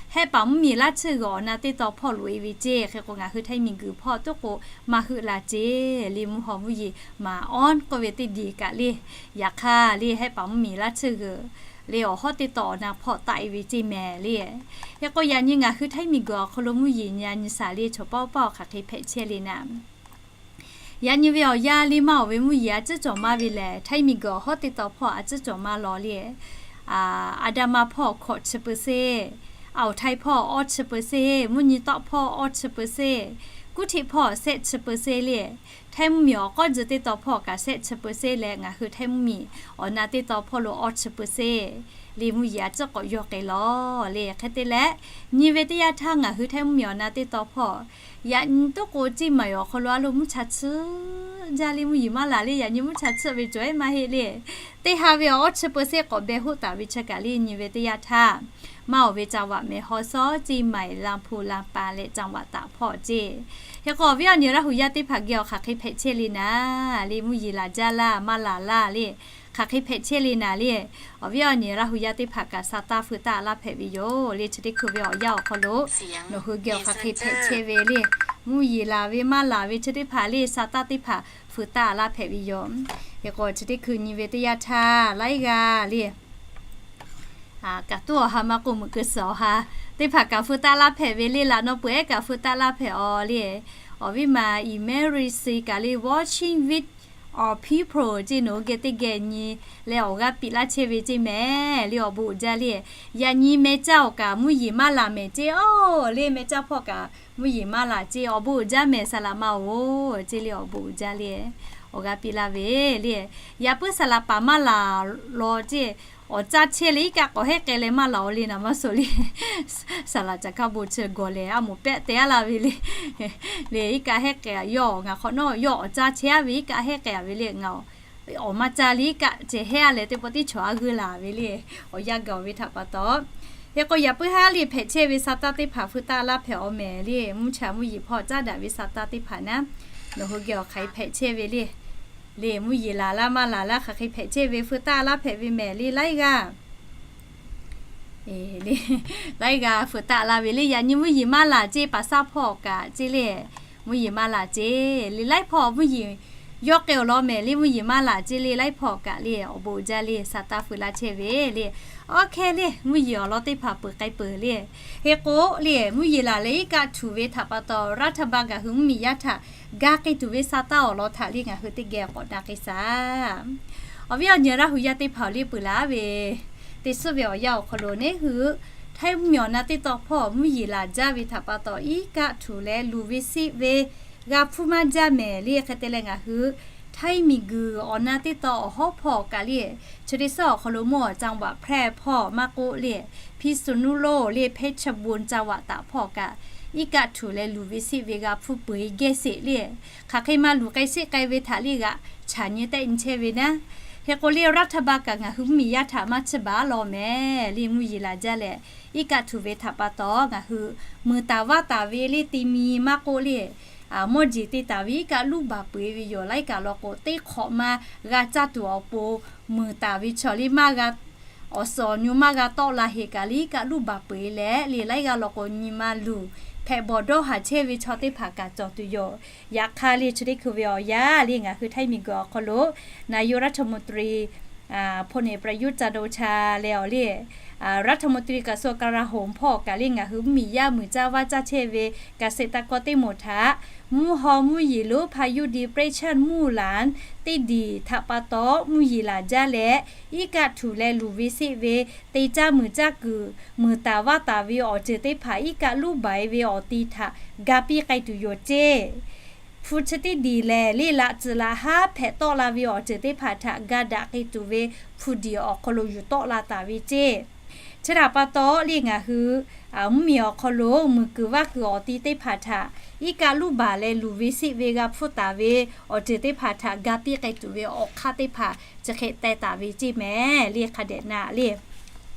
Hehˆ paˍ mvuhˇmiˬ laˇ tsuhˇ g'uiˬ awˬ na teˇ tawn hpawˇ loꞈ e ve ceˇ. Hk'e k'o ngaˬ hui Htaiˇ miˬguiˬ hpawˇ tuˉ k'o maˇ heuˆ la ceˇ. Le mvuhˇ haw mvuhˇ yeˬ maˍ awˬ k'oˆ ve teˇ diˬ kaꞈ le, yaꞈ hk'aˇ le Hehˆ paˍ mvuhˇmiˬ laˇ tsuhˇ g'uiˬ le awˬ hawˉ teˇ tawn awˬ na hpawˇ taˆ e ve ceˇ mehˍ le. Hk'e k'o yaꞈ nyi ngaˬ hui Htaiˇ miˬguiˬ awˬ hk'aw lo mvuhˇ yeˬ nyi a nyi shaˍ le chaw pawˆ pawˆ hk'aˬ hk'e hpehꞈ chehˇ le naˍ. Yaꞈ nyi ve awˬ yanˇ le maˇ awˬ ve mvuhˇ yeˬ a ciˉ cawˬ maˇ ve lehˬ Htaiˇ miˬguiˬ awˬ hawˉ teˇ tawn hpawˇ a ciˉ cawˬ maˇ law le. Aˍdanˍ ma hpawˇ hkawꞈ chi เปอร์เซ็นต์, Aoˍ Htaiˇ hpawˇ awˇ chi เปอร์เซ็นต์, mvuhˇ nyi tawˆ hpawˇ awˇ chi เปอร์เซ็นต์, kuˇ htiꞈ hpawˇ shehˆ chi เปอร์เซ็นต์ le. Htaiˇ mvuhˇmiˬ awˬ k'awˇ tcuh teˇ tawn hpawˇ kaꞈ shehˆ chi เปอร์เซ็นต์ leh ngaˬ hui Htaiˇ mvuhˇmiˬ awˬ na teˇ tawn hpawˇ lo awˇ chi เปอร์เซ็นต์ le mvuhˇ yeˬ a ciˉ k'awꞈ yawˇ k'ai law le. Hk'e te leh nyi ve teˇ yanˇ htaˇ ngaˬ hui Htaiˇ mvuhˇmiˬ awˬ na teˇ tawn hpawˇ yaꞈ nyi tuˉ k'o ceˇ maˬ awˬ hk'aw lo a lo mvuhˇ cha tsuhˇ jaˇ le mvuhˇ yeˬ maˇ laˬ le. Yaꞈ nyi mvuhˇ cha tsuhˇ ve cawˬ ehˉ maˇ heˆ le. Teˇ ha ve awˬ awˇ chi เปอร์เซ็นต์ k'awꞈ beh hoˆ taˍ ve chi kaꞈ le nyi ve teˇ yanˇ htaˇ maˇ awˬ ve จังหวัดแม่ฮ่องสอน ceˇ maˬ ลำพูน ลำปาง leh จังหวัดตาก hpawˇ ceˇ. Hk'e k'o awˬ viˉ awˬ nyi Laˇ huˍ yaˇ teˇ hpaˍ geh awˬ hk'aˬ hk'e hpehꞈ chehˇ le naˍ le mvuhˇ yeˬ laˬ jaˇ laˇ maˇ laˬ laˇ le hk'aˬ hk'e hpehꞈ chehˇ le naˍ le. Awˬ viˉ awˬ nyi Laˇ huˍ yaˇ teˇ hpaˍ kaꞈ sa taˇ feu taˇ laˇ hpehꞈ ve yoˬ le. Chi teˇ hkui ve awˬ yanˇ awˬ hk'aw lo nawˬ hui geh awˬ hk'aˬ hk'e hpehꞈ chehˇ ve le mvuhˇ yeˬ laˬ ve maˇ laˬ ve chi teˇ hpaˍ le sa taˇ teˇ hpaˍ feu taˇ laˇ hpehꞈ ve yoˬ. Hk'e k'o chi teˇ hkui nyi ve teˇ yanˇ htaˇ laiˉ g'aˇ le kaꞈ tuˉ awˬ ha maˇ k'oˆ meuꞈ keu suhˍ awˬ ha teˇ hpaˍ kaꞈ feu taˇ laˇ hpehꞈ ve le. Laꞈ naw peuˬ ehˉ kaꞈ feu taˇ laˇ hpehꞈ awˬ le. Awˬ viˉ ma Emericy kaꞈ le watching with our people ceˇ nawˬ hui geh teˇ geh nyi leh awˬ g'aˇ piˇ laˇ chehˇ ve ceˇ mehˍ le awˬ bon uiˍ jaˇ le. Yaꞈ nyi meh caˇ awˬ kaꞈ mvuhˇ yeˬ maˇ laˬ mehˍ ceˇ oˬ le meh caˇ hpawˇ kaꞈ mvuhˇ yeˬ maˇ laˬ ceˇ awˬ bon uiˍ jaˇ mehˍ saˍ laꞈ ma oˬ ceˇ le awˬ bon uiˍ jaˇ le. Awˬ g'aˇ piˇ laˇ ve le. Yaꞈ puiˉ saˍ laꞈ paˍ maˇ laˬ law ceˇ awˬ caˇ chehˇ le iˉ kaˆ k'awꞈ hehˉ k'ai leh maˇ laˬ oˬ le naˍ maˇ suhˍ le. Saˍ laꞈ caˍ hkaˇ bon chi gawˬ lehˬ a moˍ pehˆ te aˉ la ve le. Le iˉ kaˆ hehˉ k'ai a yawˇ ngaˬ hk'awꞈ nawˉ yawˇ awˬ caˇ chehˇ aˉ ve iˉ kaˆ hehˉ k'ai a ve le ngaˬ awˬ maˇ caˇ le iˉ kaˆ ceh hehˉ a leh teˇ pawˆ teˇ chaw a g'uiˇ laˬ ve le. Awˬ yanˇ gaˬ ve htaꞈ pa taw Hk'e k'o yaꞈ puiˉ haˉ le hpehꞈ chehˇ ve sa taˇ teˇ hpaˍ feu taˆ laˇ hpehꞈ awˬ mehˍ le. Mvuhˇ cha mvuhˇ yeˬ hpawˇ caˉ daꞈ ve sa taˇ teˇ hpaˍ naˉ, nawˬ hui geh awˬ hk'aˬ hk'e hpehꞈ chehˇ ve le. Le mvuhˇ yeˬ laˬ laˇ maˇ laˬ laˇ hk'aˬ hk'e hpehꞈ chehˇ ve feu taˆ laˇ hpehꞈ ve mehˍ le laiˉ g'aˇ. Laiˉ g'aˇ feu taˆ laˇ ve le. Yaꞈ nyi mvuhˇ yeˬ maˇ laˬ ceˇ paˍ saˉ hpawˇ kaꞈ ceˇ le. Mvuhˇ yeˬ maˇ laˬ ceˇ le laiˉ hpawˇ mvuhˇ yeˬ yawˇ k'ai awˬ lawn mehˍ le mvuhˇ yeˬ maˇ laˬ ceˇ le laiˉ hpawˇ kaꞈ le awˬ bon uiˍ jaˇ le sa taˇ feu laˇ chehˇ ve le. Awˬ hk'e le mvuhˇ yeˬ awˬ lawn teˇ hpaˍ peuˬ k'ai peuˬ le. Hk'e k'o le mvuhˇ yeˬ laˬ leh iˉ kaˆ htuꞈ ve htaꞈ pa taw รัฐบาล ngaˬ hui mvuhˇmiˬ yaˇ htaꞈ ga k'ai tuˬ ve sa taˇ awˬ lawn htaꞈ le ngaˬ hui teˇ geh k'awꞈ na k'ai shaˍ. Awˬ viˉ awˬ nyi Laˇ huˍ yaˇ teˇ hpaˍ awˬ liˇ peuˬ laˬ ve teˇ suhˉ ve awˬ yanˇ awˬ hk'aw lo neˉ hui Htaiˇ mvuhˇmiˬ awˬ na teˇ tawn hpawˇ mvuhˇ yeˬ laˬ jaˇ ve htaꞈ pa taw iˉ kaˆ htuꞈ leh luˬ ve siˆ ve g'a hpfuhˇ maˇ jaˇ mehˍ le. Hk'e te leh ngaˬ hui Htaiˇ miˬguiˬ awˬ na teˇ tawn awˬ hawˉ hpawˇ kaꞈ le, chi teˇ suhˉ awˬ hk'aw lo mawˇ จังหวัดแพร่ hpawˇ maˇ k'oˆ le, พิษณุโลก le เพชรบูรณ์ จังหวัดตาก hpawˇ kaꞈ iˉ kaˆ htuꞈ leh luˬ ve siˆ ve g'a hpfuhˇ peu eˬ geh sheˍ le. Hk'aˬ hk'e maˇ luˬ k'ai siˆ k'ai ve htaꞈ le g'aꞈ chaꞈ nyi tehˆ nyi chehˇ ve naˉ. Hk'e k'o le รัฐบาล kaꞈ ngaˬ hui mvuhˇmiˬ yaˇ htaꞈ maˇ chiˇ baˬ law mehˍ le mvuhˇ yeˬ laˬ jaˇ leh iˉ kaˆ htuꞈ ve htaꞈ pa taw ngaˬ hui muiˬ taˍ vaˇ taˍ ve le te mi maˇ k'oˆ le, mawˇ jeˬ te taˍ ve iˉ kaˆ luˇ baˬ peu eˬ ve yoˬ. Laiˉ kaꞈ law k'o teˇ hk'awꞈ ma g'a caˇ tuˬ awˬ pon muiˬ taˍ ve chaw le maˇ g'a awˬ suhˍ awˬ nyu maˇ g'a tawˆ la heˍ kaꞈ le iˉ kaˆ luˇ baˬ peu eˬ leh le laiˉ g'aˇ law k'o nyi ma luˬ hpehꞈ bawˬ dawˇ haˍ chehˇ ve chaw teˇ hpaˍ kaꞈ cawˬ tuˬ yoˬ. Yaꞈ hk'aˇ le chi teˇ hkui ve awˬ yanˇ le ngaˬ hui Htaiˇ miˬguiˬ awˬ hk'aw lo นายกรัฐมนตรี พลเอกประยุทธ์จันทร์โอชา leh awˬ le, รัฐมนตรีกระทรวงกลาโหม hpawˇ kaꞈ le ngaˬ hui mvuhˇmiˬ yaˇ muiˬ caˇ vaˇ caˇ chehˇ ve เกษตรกร teˇ moˍ htaꞈ mvuhˇ haw mvuhˇ yeˬ lonˉ พายุดีเปรสชัน มู่หลาน teˇ diˬ htaꞈ pa taw mvuhˇ yeˬ laˬ jaˇ leh, iˉ kaˆ htuꞈ leh luˬ ve seˆ ve te caˇ muiˬ caˇ kuiˬ muiˬ taˍ vaˇ taˍ ve awˬ ceuˬ teˇ hpaˍ iˉ kaˆ luˇ baˬ e ve awˬ ti htaꞈ ga piˇ k'ai tuˬ yoˬ ceˇ. Hpu chi teˇ diˬ lehˬ le laꞈ tcuhˍ laꞈ haˉ hpehꞈ tawˆ la ve awˬ ceuˬ teˇ hpaˍ htaꞈ ga daꞈ k'ai tuˬ ve hpu diˬ awˬ hk'aw lo yuˬ tawˆ la taˍ ve ceˇ. Chi htaꞈ pa taw le ngaˬ hui mvuhˇmiˬ awˬ hk'aw lo muiˬ kuiˬ vaˇ kuiˬ awˬ ti teˇ hpaˍ htaꞈ iˉ kaˆ luˇ baˬ leh luˬ ve seˆ ve g'a hpfuhˇ taˍ ve awˬ ceuˬ teˇ hpaˍ htaꞈ ga piˇ k'ai tuˬ ve awˬ hk'aˇ teˇ hpaˍ chi hk'e teh taˍ ve ceˇ mehˍ le hk'a dehꞈ na le.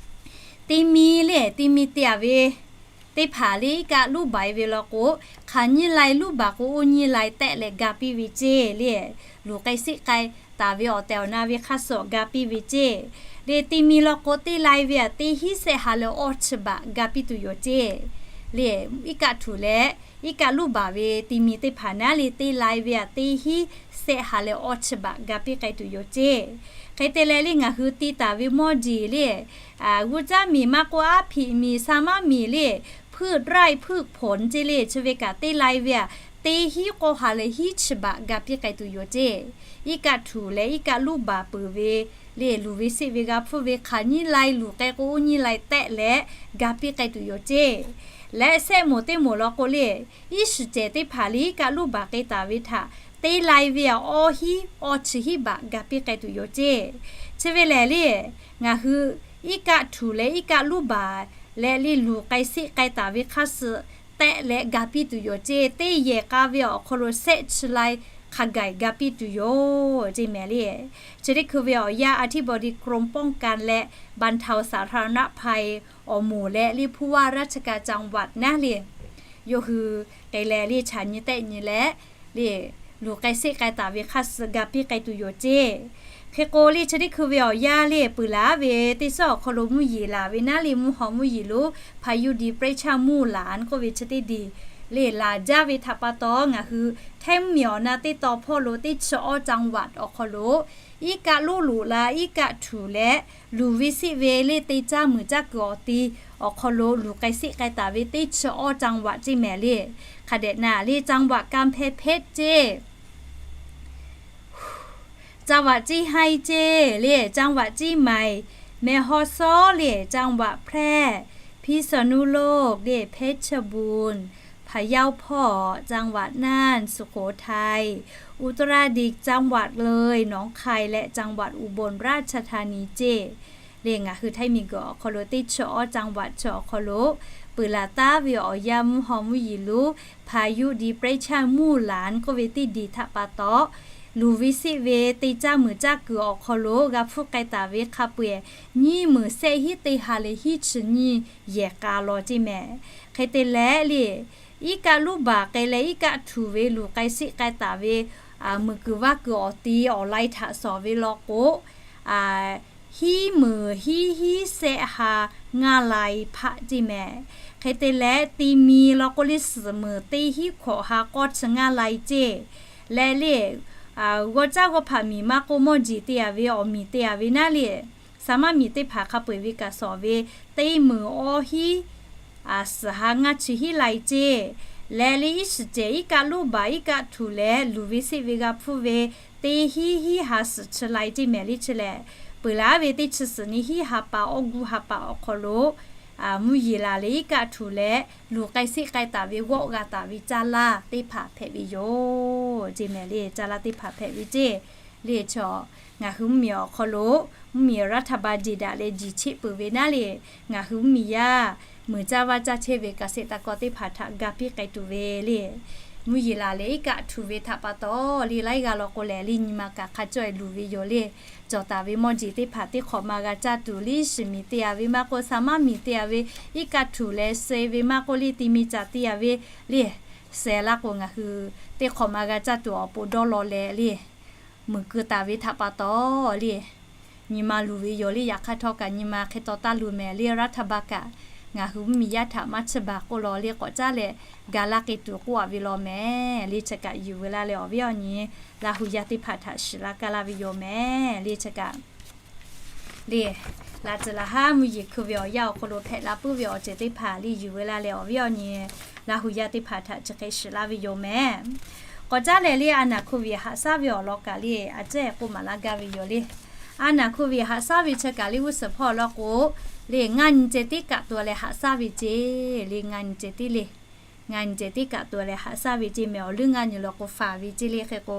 Teˇ mi le, teˇ mi te-a ve teˇ hpaˍ le iˉ kaˆ luˇ baˬ e ve law k'o, hk'aˬ nyiˇ lai luˇ baˬ k'o oˇ nyiˇ lai tehˆ leh ga piˇ ve ceˇ le. Luˬ k'ai seˆ k'ai taˍ ve awˬ tehˬ awˬ na ve hk'a suh awˬ ga piˇ ve ceˇ. Le teˇ mi law k'o teˇ lai ve aꞈ teˇ hinˉ sehˆ ha leh awˇ chi baꞈ ga piˇ tuˬ yoˬ ceˇ. Le iˉ kaˆ htuꞈ leh iˉ kaˆ luˇ baˬ ve teˇ mi teˇ hpaˍ naˉ le teˇ lai ve aꞈ teˇ hinˉ sehˆ ha leh awˇ chi baꞈ ga piˇ k'ai tuˬ yoˬ ceˇ. Hk'e te leh le ngaˬ hui te taˍ ve mawˇ jeˬ le, g'uˇ caˇ miˬ maˇ k'oˆ aˉ hpiꞈ miˬ sa maˉ miˬ le, พืชไร่ พืชผล ceˇ le chi ve kaꞈ teˇ lai ve aꞈ teˇ hinˉ k'awˇ ha leh hinˉ chi baꞈ ga piˇ k'ai tuˬ yoˬ ceˇ. Iˉ kaˆ htuꞈ leh iˉ kaˆ luˇ baˬ peuˬ ve le luˬ ve seˆ ve g'a hpfuhˇ ve hk'aˬ nyiˇ lai luˬ k'ai k'o oˇ nyiˇ lai tehˆ leh ga piˇ k'ai tuˬ yoˬ ceˇ. Leh sehˆ moˍ teˇ moˍ law k'o le, iˉ shiˍ cehˬ teˇ hpaˍ le iˉ kaˆ luˇ baˬ k'ai taˍ ve htaꞈ teˇ lai ve aꞈ awˇ hinˉ awˇ chi hinˉ baꞈ ga piˇ k'ai tuˬ yoˬ ceˇ. Chi ve lehˬ le, ngaˬ hui iˉ kaˆ htuꞈ leh iˉ kaˆ luˇ baˬ leh le luˬ k'ai seˆ k'ai taˍ ve hk'a suh tehˆ leh ga piˇ tuˬ yoˬ ceˇ. Teˇ yehˬ k'a ve awˬ hk'aw lo sehˆ chi lai hk'a gaˬ ga piˇ tuˬ yoˬ ceˇ mehˍ le. Chi teˇ hkui ve awˬ yanˇ อธิบดีกรมป้องกันและบรรเทาสาธารณภัย awˬ moˍ leh le ผู้ว่าราชการจังหวัด naˉ le yawˇ hui k'ai leh le chaꞈ nyi tehˆ nyi leh le luˬ k'ai seˆ k'ai taˍ ve hk'a suh ga piˇ k'ai tuˬ yoˬ ceˇ. Hk'e k'o le chi teˇ hkui ve awˬ yanˇ le peuˬ laˬ ve teˇ suhˉ awˬ hk'aw lo mvuhˇ yeˬ laˬ ve naˉ le mvuhˇ haw mvuhˇ yeˬ lonˉ พายุดีเปรสชัน มู่หลาน k'oˆ ve chi teˇ diˬ le laˬ jaˇ ve htaꞈ pa taw ngaˬ hui hteˇ mvuhˇmiˬ awˬ na teˇ taw hpawˇ lo teˇ chi awˇ จังหวัด awˬ hk'aw lo iˉ kaˆ luˇ loꞈ la iˉ kaˆ htuꞈ leh luˬ ve seˆ ve le te caˇ muiˬ caˇ kuiˬ awˬ ti awˬ hk'aw lo luˬ k'ai seˆ k'ai taˍ ve teˇ chi awˇ จังหวัด ceˇ mehˍ le. Hk'a dehꞈ na le จังหวัดกำแพงเพชร ceˇ, จังหวัดเชียงราย ceˇ le จังหวัดเชียงใหม่ แม่ฮ่องสอน le จังหวัดแพร่ พิษณุโลก le เพชรบูรณ์ พะเยา hpawˇ จังหวัดน่าน สุโขทัย อุตรดิตถ์ จังหวัดเลย หนองคาย และ จังหวัดอุบลราชธานี ceˇ. Le ngaˬ hui hteˇ miˬ guiˬ awˬ hk'aw lo teˇ chi awˇ จังหวัด chi awˬ hk'aw lo peuˬ laˬ taˉ ve awˬ yanˇ mvuhˇ haw mvuhˇ yeˬ lonˉ พายุดีเปรสชัน มู่หลาน k'oˆ ve teˇ diˬ htaꞈ pa taw luˬ ve seˆ ve te caˇ muiˬ caˇ kuiˬ awˬ hk'aw lo g'a hpfuhˇ k'ai taˍ ve hk'a peu-eˬ nyiˇ meunˍ sehˆ hinˉ teˇ ha leh hinˉ chi nyiˇ yehˬ k'a law ceˇ mehˍ. Hk'e te leh le iˉ kaˆ luˇ baˬ k'ai leh iˉ kaˆ htuꞈ ve luˬ k'ai seˆ k'ai taˍ ve muiˬ kuiˬ vaˇ kuiˬ awˬ ti awˬ lai htaꞈ shawˍ ve law k'o, hiˉ meunˍ hiˉ hinˉ sehˆ ha ngaˇ lai hpaˆ ceˇ mehˍ. Hk'e te leh teˇ mi law k'o le suhˍ meunˍ teˇ hinˉ hkawꞈ ha k'awˇ chi ngaˇ lai ceˇ. Leh le g'aw caˇ g'aw hpaꞈ miˬ maˇ k'oˆ mawˇ jeˬ te-a ve awˬ miˬ te-a ve naˉ le, saˍ maˇ miˬ teˇ hpaˍ hk'a peu-eˬ ve kaꞈ shawˍ ve teˇ meunˍ awˇ hinˉ suhˍ ha ngaˇ chi hinˉ lai ceˇ. Leh le iˉ shiˍ cehˬ iˉ kaˆ luˇ baˬ iˉ kaˆ htuꞈ leh luˬ ve seˆ ve g'a hpfuhˇ ve teˇ hinˉ hinˉ ha suhˍ chi lai ceˇ mehˍ le. Chi lehˬ peuˬ laˬ ve teˇ chi suhˍ nyi hinˉ ha pa awˬ guˇ ha pa awˬ hk'aw lo mvuhˇ yeˬ laˬ leh iˉ kaˆ htuꞈ leh luˬ k'ai seˆ k'ai taˍ ve g'awˆ g'a taˍ ve caˇ laˇ teˇ hpaˍ hpehꞈ ve yoˬ ceˇ mehˍ le. Caˇ laˇ teˇ hpaˍ hpehꞈ ve ceˇ le. Chaw ngaˬ hui mvuhˇmiˬ awˬ hk'aw lo mvuhˇmiˬ รัฐบาล jeˬ daꞈ leh jeˬ cheˆ peuˬ ve naˉ le, ngaˬ hui mvuhˇmiˬ yaˇ muiˬ caˇ vaˇ caˇ chehˇ ve เกษตรกร teˇ hpaˍ htaꞈ ga piˇ k'ai tuˬ ve le. Mvuhˇ yeˬ laˬ leh iˉ kaˆ htuꞈ ve htaꞈ pa taw le laiˉ g'aˇ law k'o lehˬ le nyi ma kaꞈ hk'a cawˇ e luˬ ve yoˬ le. Cawˬ taˍ ve mawˇ jeˬ teˇ hpaˍ teˇ hk'awꞈ ma g'a caˇ tuˬ le shiˍ miˬ te-a ve maˇ k'oˆ, saˍ maˇ miˬ te-a ve iˉ kaˆ htuꞈ leh suh ve maˇ k'oˆ le, teˇ mi caꞈ te-a ve le suh laˇ k'o ngaˬ hui teˇ hk'awꞈ ma g'a caˇ tuˬ awˬ pon dawˇ law leh le muiˬ keu taˍ ve htaꞈ pa taw le nyi ma luˬ ve yoˬ le. Yaꞈ hk'aˇ htawˇ kaꞈ nyi ma hk'e taw taˇ luˬ mehˍ le. รัฐบาล kaꞈ ngaˬ hui mvuhˇmiˬ yaˇ htaꞈ maˇ chiˇ baˬ k'oˆ law le k'awꞈ caˉ leh ga laˇ k'ai tuˬ k'oˆ-a ve law mehˍ le. Chi kaꞈ yuˬ veu laˇ leh awˬ viˉ awˬ nyi Laˇ hu yaˇ teˇ hpaˍ htaꞈ shiˍ laˇ kaˇ laˇ ve yoˬ mehˍ le. Chi kaꞈ Le, laꞈ tcuh laꞈ haˉ mvuhˇ yeˬ hkui ve awˬ yanˇ awˬ hk'aw lo hpehꞈ la puiˉ ve awˬ ceuˬ teˇ hpaˍ le yuˬ ve laˇ leh awˬ viˉ awˬ nyi Laˇ hu yaˇ teˇ hpaˍ htaꞈ chi hk'e shiˍ laˇ ve yoˬ mehˍ. K'awꞈ caˉ lehˬ le, a naˍ hkuˇ ve haꞈ shaˉ ve awˬ lawn kaꞈ le a ciˉ k'oˆ maˍ laˇ gaˇ ve yoˬ le. A naˍ hkuˇ ve haꞈ shaˉ ve chi kaꞈ le g'uˇ suhˍ hpawˇ awˬ lawn k'o, le ngaˇ nyi ceh tiˉ kaꞈ to leh haꞈ shaˉ ve ceˇ le, ngaˇ nyi ceh tiˉ le. Ngaˇ nyi ceh tiˉ kaꞈ to leh haꞈ shaˉ ve ceˇ mehˍ. Awˬ leuˉ ngaˇ nyi law k'o faˍ ve ceˇ le. Hk'e k'o,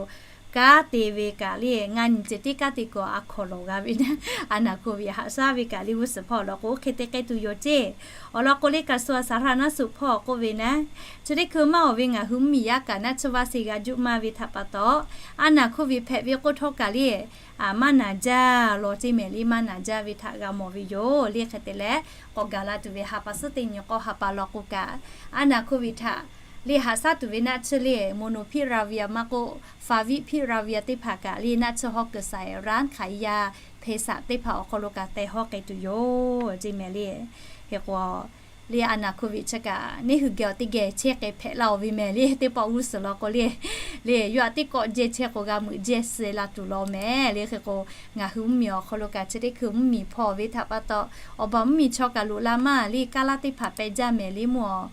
kanˉ te ve kaꞈ le ngaˇ nyi ceh tiˉ kanˉ te k'o a hkawnˍ lawˬ g'a ve naˉ, a naˍ hkuˇ ve haꞈ shaˉ ve kaꞈ le g'uˇ suhˍ hpawˇ awˬ lawn k'o hk'e te k'ai tuˬ yoˬ ceˇ. Awˬ lawn k'o le กระทรวงสาธารณสุข hpawˇ k'oˆ ve naˉ, chi teˇ hkui maˇ awˬ ve ngaˬ hui mvuhˇmiˬ yaˇ kaꞈ naˆ tsuhˇ vaˇ se g'a juˆ maˇ ve htaꞈ pa taw, a naˍ hkuˇ ve hpehꞈ ve k'oˆ htawˇ kaꞈ le maˇ naˍ jaˇ law ceˇ mehˍ le, maˇ naˍ jaˇ ve htaꞈ g'a mawˬ ve yoˬ le. Hk'e te leh, k'awꞈ gaˬ la tuˬ ve ha pa suhˉ teˇ nyi k'awˇ ha pa law k'o kaꞈ, a naˍ hkuˇ ve htaꞈ le haꞈ shaˉ tuˬ ve naˆ tsuhˇ le Molnupiravir maˇ k'oˆ Favipiravir teˇ hpaˍ kaꞈ le naˆ tsuhˇ hawˉ kuiˬ saˍ eˍ ranˉ hk'aˬ yaˇ hpehˇ saꞈ teˇ hpaˍ awˬ hk'aw lo kaꞈ teh hawˉ k'ai tuˬ yoˬ ceˇ mehˍ le. Hk'e k'o, le a naˍ hkuˇ ve chi kaꞈ neˇ hui geh awˬ teˇ geh chehˇ k'ai hpehꞈ laˇ oˬ ve mehˍ le. Teˇ pawˆ g'uˇ suhˍ law k'o le, le yawˇ aꞈ teˇ kawˆ jehˇ chehˇ k'o g'a meuꞈ jehˇ suh la tuˬ law mehˍ le. Hk'e k'o, ngaˬ hui mvuhˇmiˬ awˬ hk'aw lo kaꞈ chi teˇ hkui mvuhˇmiˬ hpawˇ ve htaꞈ pa taw, awˬ baˬ mvuhˇmiˬ chaw kaꞈ loꞈ la maˇ le, kaˇ laˇ teˇ hpaˍ peh jaˇ mehˍ le mvuhˇ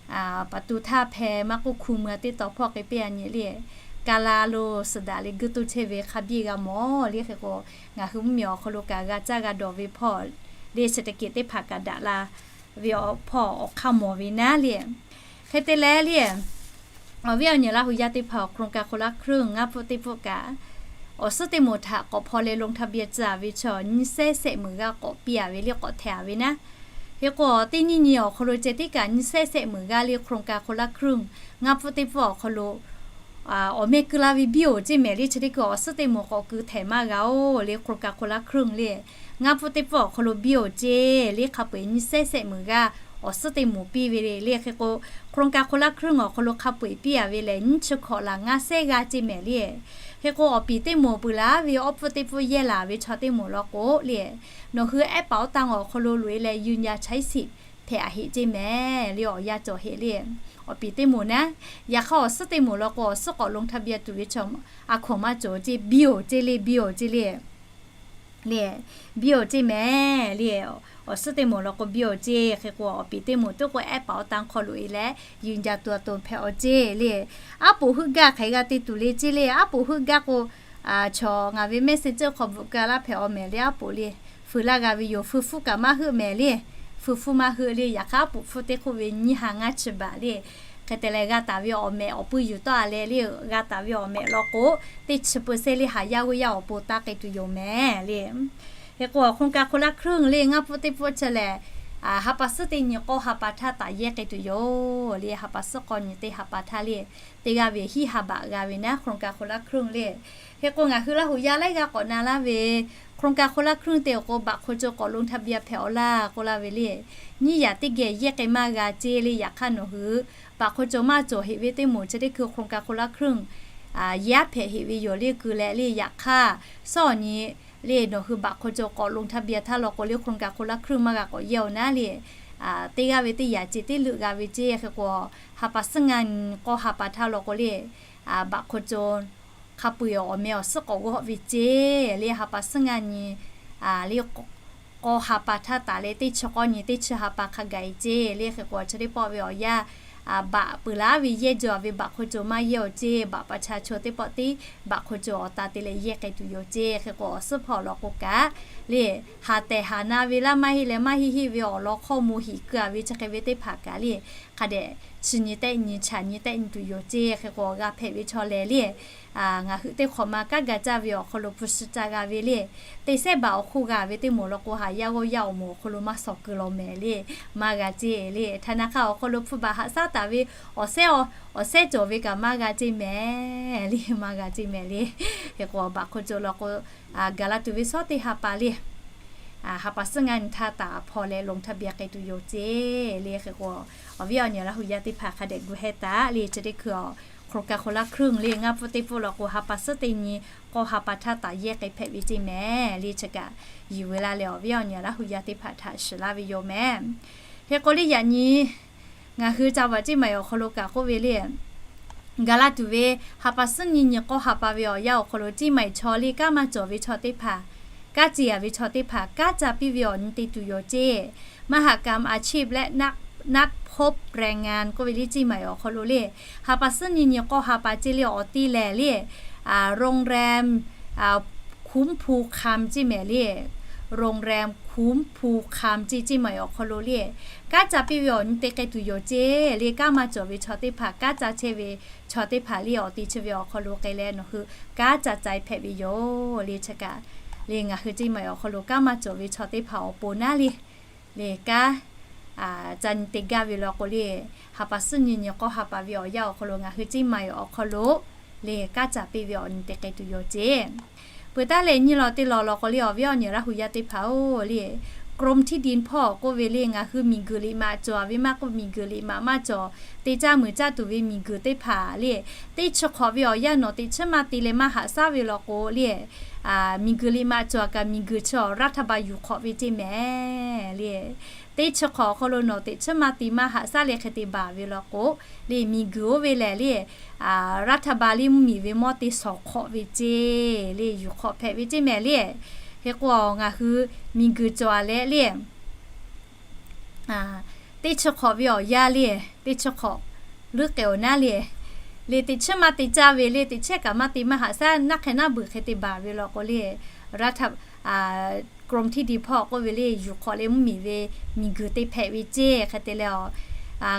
awˬ pa tu htaˇ hpeh maˇ k'oˆ hku mui teˇ taw hpawˇ k'ai piˇ a nyi le, kaˇ laˇ lo suhˍ daꞈ le guˇ toˇ chehˇ ve hk'a biˇ g'a mawˬ le. Hk'e k'o, ngaˬ hui mvuhˇmiˬ awˬ hk'aw lo kaꞈ g'a caˇ g'a dawˬ ve hpawˇ le เศรษฐกิจ teˇ hpaˍ kaꞈ daꞈ la ve awˬ hpawˇ awˬ hk'aˇ mawˬ ve naˉ le. Hk'e te leh le, awˬ viˉ awˬ nyi Laˇ hu yaˇ teˇ hpaˍ โครงการคนละครึ่ง ngaˇ pfuhˆ teˇ pfuhˆ kaꞈ, awˬ suhˉ teˇ moˍ htaꞈ k'awꞈ hpaw leh ลงทะเบียน tcuh a ve chaw nyiˇ sehˉ sehˆ meunˍ g'aˇ k'awꞈ piˇ a ve le, k'awꞈ hteh a ve naˉ. Hk'e k'o, teˇ nyiˇ nyi awˬ hk'aw lo ceh tiˉ kaꞈ nyiˇ sehˉ sehˆ meunˍ g'aˇ le โครงการคนละครึ่ง ngaˇ pfuhˆ teˇ pfuhˆ awˬ hk'aw lo awˬ meh keu la ve biˇ oˬ ceˇ mehˍ le. Chi teˇ hkui awˬ suhˉ teˇ moˍ k'awꞈ keu htehˍ maˇ g'a oˬ le โครงการคนละครึ่ง le. Ngaˇ pfuhˆ teˇ pfuhˆ awˬ hk'aw lo biˇ oˬ ceˇ le, hk'a peu-eˬ nyiˇ sehˉ sehˆ meunˍ g'aˇ awˬ suhˉ teʼ moˍ piˇ ve le. Hk'e k'o, โครงการคนละครึ่ง awˬ hk'aw lo hk'a peu-eˬ piˇ a ve lehˬ, nyiˇ chi hkawꞈ laˬ ngaˇ sehˉ g'aˇ ceˇ mehˍ le. Hk'e k'o, awˬ piˍ teˇ moˍ peuˬ laˬ ve awˬ pfuhˇ teˇ pfuhˆ yehˇ laˬ ve chaw teˇ moˍ law k'o le, nawˬ hui แอปเป๋าตัง awˬ hk'aw lo loꞈ e leh ยืนยันใช้สิทธิ์ hpehꞈ a heꞈ ceˇ mehˍ le. Awˬ yanˇ cawˬ heꞈ le, awˬ piˍ teˇ moˍ naˉ. Yaꞈ hk'aˇ, awˬ suhˉ teˇ moˍ law k'o, awˬ suhˉ k'awꞈ ลงทะเบียน tuˬ ve chaw a hkawnˍ maˇ cawˬ ceˇ, biˇ oˬ ceˇ le, biˇ oˬ ceˇ le. Le, biˇ oˬ ceˇ mehˍ le. Awˬ suhˉ teˇ moˍ law k'o biˇ oˬ ceˇ. Hk'e k'o, awˬ piˍ teˇ moˍ tuˉ k'o แอปเป๋าตัง hk'aw loꞈ e leh ยืนยันตัวตน hpehꞈ aw ceˇ le. Aˉ poꞈ heuˆ gaˇ hk'aˬ hk'e g'a te tuˬ le ceˇ le. Aˉ poꞈ heuˆ gaˇ k'o, chaw ngaˬ ve เมสเซนเจอร์ hk'aw bvuhꞈ keu laˇ hpehꞈ aw mehˍ le. Aˉ poꞈ le, fuiˍ laˇ g'a ve yoˬ. Fuiˍ hpfuhˇ kaꞈ maˇ heuˆ mehˍ le. Fuiˍ hpfuhˇ maˇ heuˆ le. Yaꞈ hk'aˇ, aˉ poꞈ hpfuhˇ teˇ hk'oˆ ve nyiˇ ha ngaˇ chi baˬ le. Hk'e te leh, g'a taˍ ve awˬ mehˍ awˬ pui yuˬ tawˆ a leh le, g'a taˍ ve awˬ mehˍ law k'o, teˇ chi เปอร์เซ็นต์ le haˍ yaˇ g'uˇ yaˇ awˬ pon taˇ k'ai tuˬ yoˬ mehˍ le. Hk'e k'o, โครงการคนละครึ่ง le ngaˇ pfuhˆ teˇ pfuhˆ chi lehˬ, ha pa suhˉ teˇ nyi k'awˇ ha pa htaˇ taˍ yehˇ k'ai tuˬ yoˬ le. Ha pa suhˉ k'awˇ nyi teˇ ha pa htaˇ le, teˇ g'aˇ ve hiˉ ha baꞈ g'a ve naˉ โครงการคนละครึ่ง le. Hk'e k'o, ngaˬ hui Laˇ hu yaˇ laiˉ g'aˇ k'awꞈ na laˇ ve โครงการคนละครึ่ง te awˬ k'o, บัตรคนจน k'awꞈ ลงทะเบียน hpehꞈ aw laˇ k'oˆ laˇ ve le. Nyiˇ yaꞈ teˇ geh yehˇ k'ai maˇ g'a ceˇ le. Yaꞈ hk'aˇ, nawˬ hui บัตรคนจน maˇ cawˬ heꞈ ve teˇ moˍ chi teˇ hkui โครงการคนละครึ่ง yaˇ hpehꞈ heꞈ ve yoˬ le. Keu leh le, yaꞈ hk'aˇ, suhˉ awˬ nyi le, nawˬ hui บัตรคนจน k'awꞈ ลงทะเบียน htaˇ law k'o le, โครงการคนละครึ่ง maˇ g'a k'awꞈ yehˇ aw naˉ le. Teˇ g'aˇ ve teˇ yaꞈ ceˇ teˇ leuˆ g'a ve ceˇ. Hk'e k'o, ha pa suhˉ ngaˇ nyi k'awˇ ha pa htaˇ law k'o le, บัตรคนจน hk'a peu-eˬ awˬ meh awˬ suhˉ k'awꞈ g'awˆ ve ceˇ le. Ha pa suhˉ ngaˇ nyi le k'awˇ ha pa htaˇ taˍ leh, teˇ chi k'awˇ nyi teˇ chi ha pa hk'a gaˬ e ceˇ le. Hk'e k'o, chi teˇ pawˆ ve awˬ yanˇ, baꞈ peuˬ laˇ ve yehˇ jaw ve บัตรคนจน maˇ yehˇ aw ceˇ. Baꞈ pa cha chaw teˇ pawˆ tiˉ บัตรคนจน awˬ ta te leh yehˇ k'ai tuˬ yoˬ ceˇ. Hk'e k'o, awˬ suhˉ hpawˇ law k'o kaꞈ le, haˍ tehˬ haˍ na ve laˇ maˇ heˆ leh maˇ heˆ heˆ ve awˬ lawn hkawˇ mvuh hiˍ keu a ve chi hk'e ve teˇ hpaˍ kaꞈ le, hk'a dehꞈ chi nyi tehˆ nyi, chaꞈ nyi tehˆ nyi tuˬ yoˬ ceˇ. Hk'e k'o, g'a hpehꞈ ve chaw lehˬ le, ngaˬ hui teˇ hk'awꞈ ma kanˉ ga caˇ ve awˬ hk'aw lo hpu shi ca g'a ve le. Teˇ sehˉ baˬ awˬ hk'oˆ g'a ve teˇ moˍ law k'o, haˍ yaˇ g'awˇ yaˇ awˬ moˍ awˬ hk'aw lo maˇ sawˍ keu law mehˍ le. Maˇ g'a ceˇ le. ธนาคาร awˬ hk'aw lo hpu baˬ haꞈ shaˉ taˍ ve awˬ sehˉ, awˬ sehˉ cawˬ ve kaꞈ maˇ g'a ceˇ mehˍ le. Maˇ g'a ceˇ mehˍ le. Hk'e k'o, บัตรคนจน law k'o, gaˬ la tuˬ ve suhˉ teˇ ha pa le, ha pa suhˉ ngaˇ nyi htaˇ taˍ hpaw leh ลงทะเบียน k'ai tuˬ yoˬ ceˇ le. Hk'e k'o, awˬ viˉ awˬ nyi Laˇ hu yaˇ teˇ hpaˍ hk'a dehꞈ gu heh taˍ le. Chi teˇ hkui awˬ โครงการคนละครึ่ง le ngaˇ pfuhˆ teˇ pfuhˆ law k'o, ha pa suhˉ teˇ nyi k'awˇ ha pa htaˇ taˍ yehˇ k'ai hpehꞈ ve ceˇ mehˍ le. Chi kaꞈ yuˬ ve laˇ leh, awˬ viˉ awˬ nyi Laˇ hu yaˇ teˇ hpaˍ htaꞈ shiˍ laˇ ve yoˬ mehˍ. Hk'e k'o le, yaꞈ nyi ngaˬ hui ca vaꞈ ceˇ maˬ awˬ hk'aw lo kaꞈ k'oˆ ve le, gaˬ la tuˬ ve ha pa suhˉ nyi nyi k'awˇ ha pa ve awˬ yanˇ awˬ hk'aw lo, ceˇ maˬ chaw le kanˉ maˇ cawˬ ve chaw teˇ hpaˍ kanˉ ce a ve chaw teˇ hpaˍ kanˉ ca piˇ ve awˬ nyi te tuˬ yoˬ ceˇ. มหกรรมอาชีพและนัดพบแรงงาน k'oˆ ve le เชียงใหม่ awˬ hk'aw lo le, ha pa suhˉ nyi nyi k'awˇ ha pa ceˇ le awˬ ti lehˬ le, โรงแรม คุ้มภูคำ ceˇ mehˍ le, โรงแรม คุ้มภูคำ ceˇ เชียงใหม่ awˬ hk'aw lo le, kanˉ ca piˇ ve awˬ nyi te k'ai tuˬ yoˬ ceˇ le. Kanˉ maˇ cawˬ ve chaw teˇ hpaˍ, kanˉ ca chehˇ ve chaw teˇ hpaˍ le awˬ ti chi ve awˬ hk'aw lo k'ai leh nawˬ hui kanˉ ca ca hpehꞈ ve yoˬ le. Chi kaꞈ le ngaˬ hui เชียงใหม่ awˬ hk'aw lo kanˉ maˇ cawˬ ve chaw teˇ hpaˍ awˬ pon naˉ le, le kanˉ ca nyi te gaˇ ve law k'o le, ha pa suhˉ nyi nyi k'awˇ ha pa ve awˬ yanˇ awˬ hk'aw lo ngaˬ hui เชียงใหม่ awˬ hk'aw lo le kanˉ ca piˇ ve awˬ nyi te k'ai tuˬ yoˬ ceˇ. Peuˬ taˉ leh nyi law te law law k'o le awˬ viˉ awˬ nyi Laˇ hu yaˇ teˇ hpaˍ-oˬ le, กรมที่ดิน hpawˇ k'oˆ ve le ngaˬ hui miˬguiˬ liꞈ maꞈ cawˬ ve maˇ k'oˆ, miˬguiˬ liꞈ maꞈ maˇ cawˬ, te caˇ muiˬ caˇ tuˬ ve miˬguiˬ teˇ hpaˍ le, teˇ chi hk'awꞈ ve awˬ yanˇ nawˬ teꞈ chiˉ maˇ te leh maˇ haꞈ shaˉ ve law k'o le, miˬguiˬ liꞈ maꞈ cawˬ kaꞈ miˬguiˬ chi awˬ รัฐบาล yuˬ hk'awꞈ ve ceˇ mehˍ le. Teˇ chi hk'awꞈ awˬ hk'aw lo nawˬ teꞈ chiˉ maˇ te maˇ haꞈ shaˉ leh hk'e te baˬ ve law k'o le, miˬguiˬ oˇ ve lehˬ le, รัฐบาล le mvuhˇmiˬ ve mawˇ te shawˍ hk'awꞈ ve ceˇ le, yuˬ hk'awꞈ hpehꞈ ve ceˇ mehˍ le. Hk'e k'o ngaˬ hui miˬguiˬ cawˬ a leh le, teˇ chi hk'awꞈ ve awˬ yanˇ le, teˇ chi hk'awꞈ leuˉ k'ai awˬ naˉ le, le teꞈ chiˉ maˇ te caˇ ve le, teꞈ chiˉ kaꞈ maˇ te maˇ haꞈ shaˉ naˉ hk'e naˉ beuˬ hk'e te baˬ ve law k'o le, รัฐบาล กรมที่ดิน hpawˇ k'oˆ ve le yuˬ hk'awꞈ leh mvuhˇmiˬ ve miˬguiˬ te hpehꞈ ve ceˇ. Hk'e te leh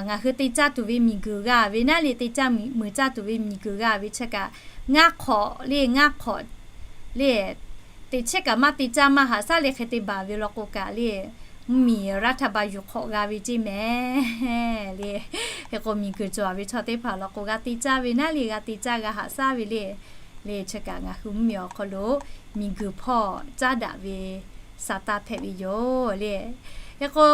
ngaˬ hui te caˇ tuˬ ve miˬguiˬ g'a ve naˉ le, te caˇ muiˬ caˇ tuˬ ve miˬguiˬ g'a ve chi kaꞈ ngaˇ hk'awꞈ le, ngaˇ hk'awꞈ le, teꞈ chiˉ kaꞈ maˇ te caˇ maˇ haꞈ shaˉ le hk'e te baˬ ve law k'o kaꞈ le, mvuhˇmiˬ รัฐบาล yuˬ hk'awꞈ g'a ve ceˇ mehˍ le. Hk'e k'o miˬguiˬ cawˬ ve chaw teˇ hpaˍ law k'o g'a te caˇ ve naˉ le, g'a te caˇ g'a haꞈ shaˉ ve le. Le chi kaꞈ ngaˬ hui mvuhˇmiˬ awˬ hk'aw lo miˬguiˬ hpawˇ caˉ daꞈ ve sa taˇ hpehꞈ ve yoˬ le. Hk'e k'o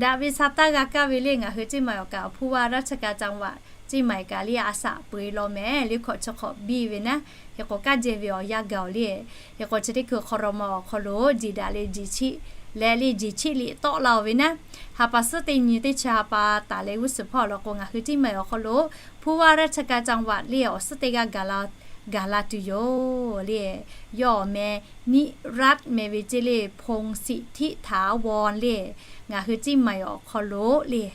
daꞈ ve sa taˇ g'a kaˇ ve le ngaˬ hui ceˇ maˬ awˬ kaꞈ ผู้ว่าราชการจังหวัด ceˇ maˬ kaꞈ le a shaꞈ peu e law mehˍ le, hkawꞈ chi hk'awꞈ biˇ ve naˉ. Hk'e k'o kanˉ jehˇ ve awˬ yanˇ gaˬ oˬ le. Hk'e k'o chi teˇ hkui hk'aw raw ma awˬ hk'aw lo jiˬ daꞈ leh jiˬ chiˆ leh le jiˬ chiˆ liꞈ tawˆ la oˬ ve naˉ, ha pa suhˉ teˇ nyi teˇ chi ha pa taˍ leh g'uˇ suhˍ hpawˇ law k'o ngaˬ hui ceˇ maˬ awˬ hk'aw lo ผู้ว่าราชการจังหวัด le awˬ suhˉ teˇ g'aˇ gaˬ la gaˬ la tuˬ yoˬ le. Yawˇ awˬ meh นิรัตน์ meh ve ceˇ le, พงษ์สิทธิถาวร le ngaˬ hui ceˇ maˬ awˬ hk'aw lo le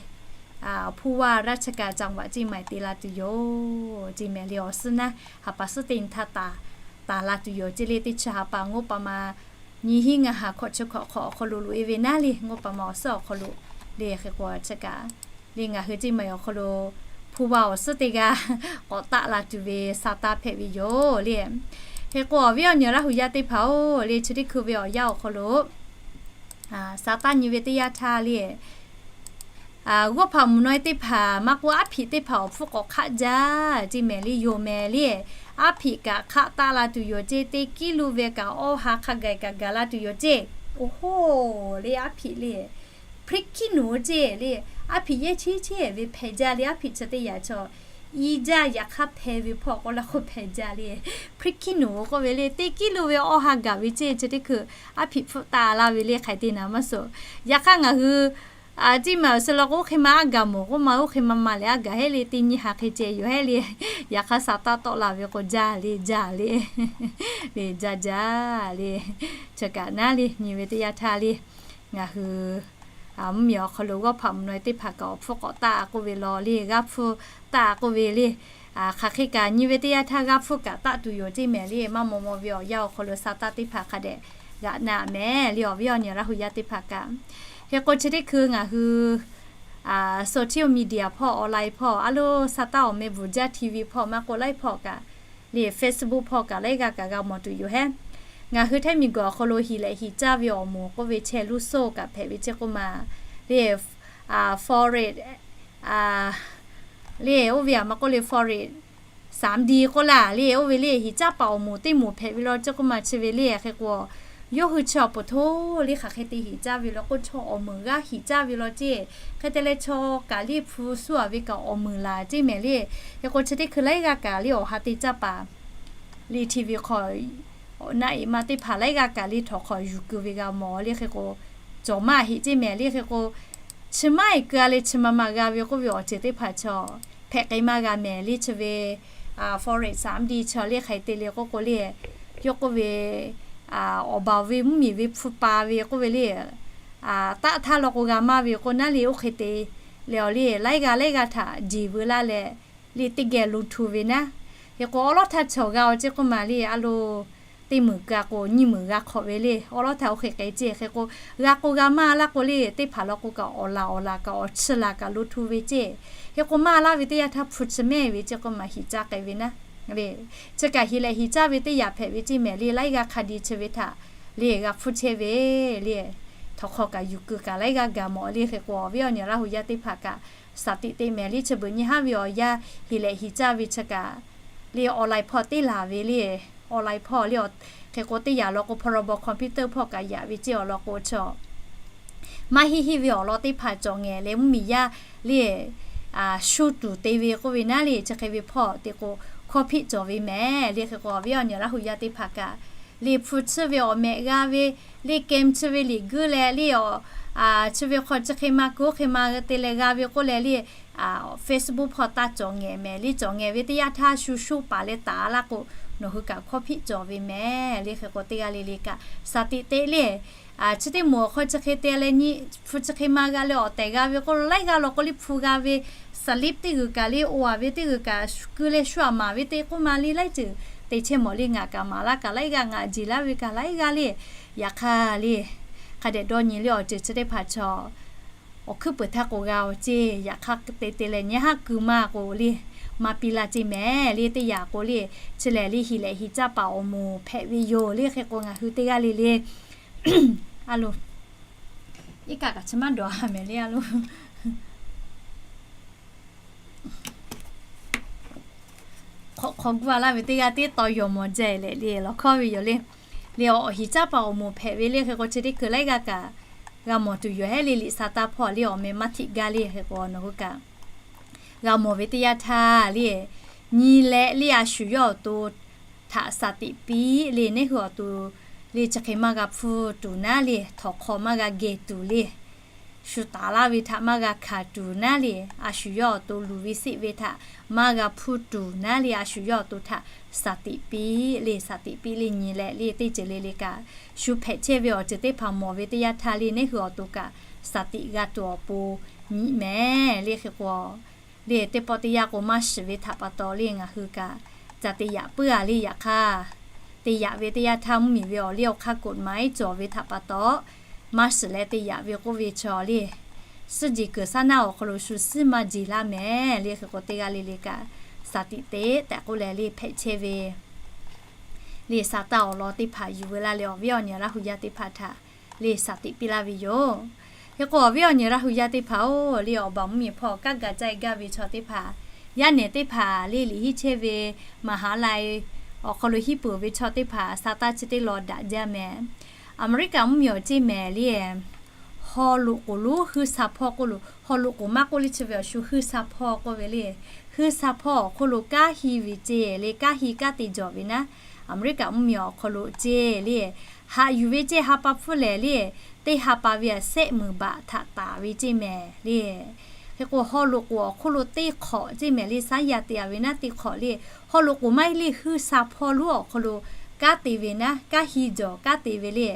ผู้ว่าราชการจังหวัด ceˇ maˬ te la tuˬ yoˬ ceˇ mehˍ le. Awˬ suhˉ naˉ ha pa suhˉ teˇ nyi htaˇ taˍ la tuˬ yoˬ ceˇ le. Teˇ chi ha pa งบประมาณ nyiˇ hinˉ ngaˇ ha hkawꞈ chi hkawꞈ hk'awꞈ awˬ hk'aw lo loꞈ e ve naˉ le, งบประมาณ awˬ suhˉ awˬ hk'aw lo le. Hk'e k'o chi kaꞈ le ngaˬ hui ceˇ maˬ awˬ hk'aw lo ผู้ว่า awˬ suhˉ teˇ g'aˇ k'awꞈ taˆ la tuˬ ve sa taˇ hpehꞈ ve yoˬ le. Hk'e k'o awˬ viˉ awˬ nyi Laˇ hu yaˇ teˇ hpaˍ-oˬ le, chi teˇ hkui ve awˬ yanˇ awˬ hk'aw lo sa taˇ nyi ve teˇ yanˇ htaˇ le, g'awˇ hpaꞈ mvuhˇ naw e teˇ hpaˍ maˇ k'oˆ aˉ hpiꞈ teˇ hpaˍ awˬ hpfuhˇ k'awꞈ hk'aˆ jaˇ ceˇ mehˍ le. Yonˍ mehˍ le, aˉ hpiꞈ kaꞈ hk'aˆ taˆ la tuˬ yoˬ ceˇ, teˇ กิโล ve kaꞈ awˇ ha hk'a gaˬ kaꞈ gaˬ la tuˬ yoˬ ceˇ. Oˇ hoˉ le aˉ hpiꞈ le พริกขี้หนู ceˇ le, aˉ hpiꞈ yehˇ cheˇ cheˇ ve hpehꞈ jaˇ le. Aˉ hpiꞈ chi teˇ yanˇ chaw i jaˇ yaꞈ hk'aˇ hpehꞈ ve hpawˇ k'oˆ la k'o hpehꞈ jaˇ le. พริกขี้หนู k'oˆ ve le teˇ กิโล ve awˇ ha gaˬ ve ceˇ. Chi teˇ hkui aˉ hpiꞈ hpfuhˆ taˆ la ve le hk'aˬ hk'e te naˍ maˇ suh. Yaꞈ hk'aˇ ngaˬ hui ceˇ maˬ awˬ suhˉ law k'o oˇ hk'e ma aˉ gaˬ mawˬ k'oˆ ma, oˇ hk'e ma ma leh aˉ gaˬ heˆ le, teˇ nyi ha hk'e ceh yoˬ heˆ le. Yaꞈ hk'aˇ sa taˇ tawˆ la ve k'o jaˇ le, jaˇ le, le jaˇ jaˇ le. Chi kaꞈ naˉ le nyi ve teˇ yanˇ htaˇ le ngaˬ hui mvuhˇmiˬ awˬ hk'aw lo g'awˇ hpaꞈ mvuhˇ naw e teˇ hpaˍ kaꞈ awˬ hpfuhˇ k'awꞈ taˆ k'oˆ ve law le, g'aˇ hpfuhˇ taˆ k'oˆ ve le. Hk'aˬ hk'e kaꞈ nyi ve teˇ yanˇ htaˇ g'aˇ hpfuhˇ kaꞈ taˆ tuˬ yoˬ ceˇ mehˍ le. Maˇ maw maw ve awˬ yanˇ awˬ hk'aw lo sa taˇ teˇ hpaˍ hk'a dehꞈ g'aꞈ na mehˍ le, awˬ viˉ awˬ nyi Laˇ hu yaˇ teˇ hpaˍ kaꞈ. Hk'e k'o chi teˇ hkui ngaˬ hui social media hpawˇ, online hpawˇ, a loˇ sa taˇ awˬ meh bvuhˬ jaˇ TV hpawˇ maˇ k'oˆ laiˉ hpawˇ kaꞈ le Facebook hpawˇ kaꞈ laiˉ g'aˇ kaꞈ g'a mawˬ tuˬ yoˬ heˉ. Ngaˬ hui htaiˇ miˬguiˬ awˬ hk'aw lo hiˍ leh hiˍ caˇ ve awˬ moˍ k'oˆ ve chehˇ luˇ soˇ kaꞈ hpehꞈ ve ceˇ k'oˆ ma le, forex le oˇ ve aꞈ maˇ k'oˆ le forex สามดี k'oˆ laˇ le, oˇ ve le hiˍ caˇ paˍ awˬ moˍ teˇ moˍ hpehꞈ ve law ceˇ k'oˆ ma chi ve le. Hk'e k'o yawˇ hui chaw awˬ pon hto le hk'aˬ hk'e te hiˍ caˇ ve law k'o chaw awˬ meunˍ g'aˇ hiˍ caˇ ve law ceˇ. Hk'e te leh chaw kaꞈ le hpu suh a ve kaꞈ awˬ meunˍ laˬ ceˇ mehˍ le. Hk'e k'o chi teˇ hkui laiˉ g'aˇ kaꞈ le awˬ ha te caˇ paˍ le TV hk'aw naˆ eˍ ma teˇ hpaˍ laiˉ g'aˇ kaꞈ le htawnˍ hk'aw yuˬ keu ve g'a mawˬ le. Hk'e k'o cawˬ maˇ heˆ ceˇ mehˍ le. Hk'e k'o chi maˇ heˆ keu a le chi ma ma g'a ve k'oˆ ve awˬ ceuˬ teˇ hpaˍ chaw hpehꞈ k'ai maˇ g'a mehˍ le. Chi ve forex สามดี chaw le hk'aˬ hk'e te le k'oˆ k'o le, yawˇ k'oˆ ve awˬ baˬ ve mvuhˇmiˬ ve hpu pa ve k'oˆ ve le, taˆ htaˇ law k'o g'a maˇ ve k'o naˉ le, oˇ hk'e te leh awˬ le laiˉ g'aˇ laiˉ g'aˇ htaꞈ jeˬ veu laˇ leh, le teˇ geh lo htu ve naˉ. Hk'e k'o awˉ lawˉ htaˇ cawˬ g'a awˬ ceˇ k'oˆ maˬ le, a lo teˇ meunˍ ka k'o nyiˇ meunˍ g'a hk'awꞈ ve le, awˉ lawˉ htaˇ oˇ hk'e k'ai ceˇ. Hk'e k'o g'a k'o g'a maˇ laˇ k'o le, teˇ hpaˍ law k'o kaꞈ awˬ laˬ awˬ laˬ kaꞈ awˬ chi laˬ kaꞈ lo htu ve ceˇ. Hk'e k'o maˇ laˇ ve teˇ yanˇ htaˇ hpu chi mehˇ ve ceˇ k'oˆ maˬ hiˍ caˇ k'ai ve naˉ. Le, chi kaꞈ hiˍ leh hiˍ caˇ ve teˇ yanˇ hpehꞈ ve ceˇ mehˍ le, laiˉ g'aˇ hk'a de chi ve htaꞈ le g'a hpfuhˇ chehˇ ve le, htawnˍ hk'aw kaꞈ yuˬ kuiˬ kaꞈ laiˉ g'aˇ gaˬ mawˬ le. Hk'e k'o awˬ viˉ awˬ nyi Laˇ hu yaˇ teˇ hpaˍ kaꞈ shaˍ tiꞈ te mehˍ le, chi beuꞈ nyi haˉ ve awˬ yanˇ hiˍ leh hiˍ caˇ ve chi kaꞈ le online hpawˇ teˇ laˬ ve le, online hpawˇ le, hk'e k'o teˇ yanˇ law k'o พรบ คอมพิวเตอร์ hpawˇ kaꞈ yaꞈ ve ceˇ awˬ lawn k'o chi maˇ heˆ heˆ ve awˬ lawn teˇ hpaˍ cawˬ ngehˬ leh mvuhˇmiˬ yaˇ le shu tuˬ te ve k'oˆ ve naˉ le, chi hk'e ve hpawˇ te k'o hkawˇ hpiˆ cawˬ ve mehˍ le. Hk'e k'o awˬ viˉ awˬ nyi Laˇ hu yaˇ teˇ hpaˍ kaꞈ le hpu chi ve awˬ mehꞈ g'a ve le, kehˬ chi ve liꞈ guiˇ leh le, chi ve hk'aw chi hk'e ma kuˬ hk'e ma te leh g'a ve k'oˆ leh le, Facebook hpawˇ taˇ cawˬ ngehˬ mehˍ le, cawˬ ngehˬ ve teˇ yanˇ htaˇ shu shu paˍ leh taˍ laˇ k'o, nawˬ hui kaꞈ hkawˇ hpiˆ cawˬ ve mehˍ le. Hk'e k'o teˇ g'aˇ le le kaꞈ shaˍ tiꞈ te le, chi teˇ moˍ awˬ hk'aw chi hk'e te leh nyi, hpu chi hk'e ma g'a leh awˬ tehˬ g'a ve k'oˆ lo laiˉ g'aˇ law k'o le hpu g'a ve, slip teˇ g'uiˬ kaꞈ le oˇ a ve teˇ g'uiˬ kaꞈ keu leh shu a maˍ ve teˇ k'oˆ ma le laiˉ ceuˬ te chehˇ mawˬ le. Ngaˬ kaꞈ maˍ laˇ kaꞈ laiˉ g'aˇ ngaˬ jeˬ laˇ ve kaꞈ laiˉ g'aˇ le. Yaꞈ hk'aˇ le, hk'a dehꞈ dawˇ nyi le awˬ ceuˬ chi teˇ hpaˍ chaw awˬ hkuiˉ peuˍ htaˇ k'o g'a awˬ ceˇ. Yaꞈ hk'aˇ te te leh nyi haˉ keu maˇ k'o le, maˇ piˇ laˇ ceˇ mehˍ le. Teˇ yanˇ k'o le, chi lehˬ le hiˍ leh hiˍ caˇ paˍ awˬ moˍ hpehꞈ ve yoˬ le. Hk'e k'o ngaˬ hui teˇ g'aˇ le le a lo iˉ kaˆ kaꞈ chi maˇ dawˬ a mehˍ le a lo hk'awꞈ hk'aw guˇ a laˇ ve teˇ g'aˇ teˇ taw yawˬ mawˬ jaˇ leh le lawˬ hkawˇ ve yoˬ le. Le awˬ hiˍ caˇ paˍ awˬ moˍ hpehꞈ ve le. Hk'e k'o chi teˇ hkui laiˉ g'aˇ kaꞈ g'a mawˬ tuˬ yoˬ hehˉ le. Liꞈ sa taˇ hpawˇ le awˬ meh maˇ htiˆ gaˇ le. Hk'e k'o nawˬ hui kaꞈ g'a mawˬ ve teˇ yanˇ htaˇ le, nyi leh le a shu yawˇ awˬ to htaꞈ shaˍ tiꞈ piˇ le, neˉ hui awˬ to le chi hk'e maˇ g'a hpfuhˇ tuˬ naˉ le, htawnˍ hk'aw maˇ g'a geh tuˬ le, shu taˍ laˇ ve htaꞈ maˇ g'a hkanˍ tuˬ naˉ le, a shu yawˇ awˬ to luˬ ve seˆ ve htaꞈ maˇ g'a hpfuhˇ tuˬ naˉ le, a shu yawˇ awˬ to htaꞈ shaˍ tiꞈ piˇ le, shaˍ tiꞈ piˇ le nyi leh le teˇ ceuˬ le le kaꞈ, shu hpehꞈ chehˇ ve awˬ ceuˬ teˇ hpaˍ mawˬ ve teˇ yanˇ htaˇ le neˉ hui awˬ to kaꞈ shaˍ tiꞈ g'a tuˬ awˬ pon nyi mehˍ le. Hk'e k'o le teˇ pawˆ teˇ yanˇ k'o maˇ shiˍ ve htaꞈ pa taw le ngaˬ hui kaꞈ ca te yaꞈ puiˉ a le. Yaꞈ hk'aˇ te yaꞈ ve teˇ yanˇ htaˇ mvuhˇmiˬ ve awˬ liˇ awˬ hk'aˇ กฎหมาย cawˬ ve htaꞈ pa taw maˇ shiˍ leh te yaꞈ ve k'oˆ ve chaw le, suhˉ jeˬ kuiˬ saˉ naˆ awˬ hk'aw lo shu suhˉ maˇ jeˬ laˇ mehˍ le. Hk'e k'o teˇ g'aˇ le le kaꞈ shaˍ tiꞈ te tehꞈ k'oˆ leh le hpehꞈ chehˇ ve le sa taˇ awˬ lawn teˇ hpaˍ yuˬ veu laˇ leh awˬ viˉ awˬ nyi Laˇ hu yaˇ teˇ hpaˍ htaꞈ le shaˍ tiꞈ piˇ laˇ ve yoˬ. Hk'e k'o awˬ viˉ awˬ nyi Laˇ hu yaˇ teˇ hpaˍ-oˬ, le awˬ baˬ mvuhˇmiˬ hpawˇ kaˉ gaˬ caˇ gaˇ ve chaw teˇ hpaˍ, yaˇ nehˬ teˇ hpaˍ le liꞈ hiˉ chehˇ ve มหาลัย awˬ hk'aw lo hiˉ peuˬ ve chaw teˇ hpaˍ sa taˇ chi teˇ law daꞈ jaˇ mehˍ. Aˍmeˍriˆkaꞈ mvuhˇmiˬ awˬ ceˇ mehˍ le, haw loꞈ k'oˍ lonˉ heuˆ sa hpawˇ k'oˆ lo, haw loꞈ k'oˍ maˇ k'oˆ le chi ve awˬ shu heuˆ sa hpawˇ k'oˆ ve le, heuˆ sa hpawˇ awˬ hk'oˆ lo kanˉ hi ve ceˇ le, kanˉ hi kanˉ te jawˬ ve naˉ, Aˍmeˍriˆkaꞈ mvuhˇmiˬ awˬ hk'aw lo ceˇ le, haꞈ yuˬ ve ceˇ ha pa hpfuhˇ lehˬ le, teˇ ha pa ve a sehˆ meunˍ baꞈ htaꞈ taˍ ve ceˇ mehˍ le. Hk'e k'o haw loꞈ k'oˍ awˬ hk'oˆ lo teˇ hk'awꞈ ceˇ mehˍ le, saˉ yaˇ te a ve naˉ teˇ hk'awꞈ le, haw loꞈ k'oˍ maˇ heˆ le heuˆ sa hpawˇ lonˉ awˬ hk'aw lo kanˉ te ve naˉ, kanˉ hi jawˬ kanˉ te ve le.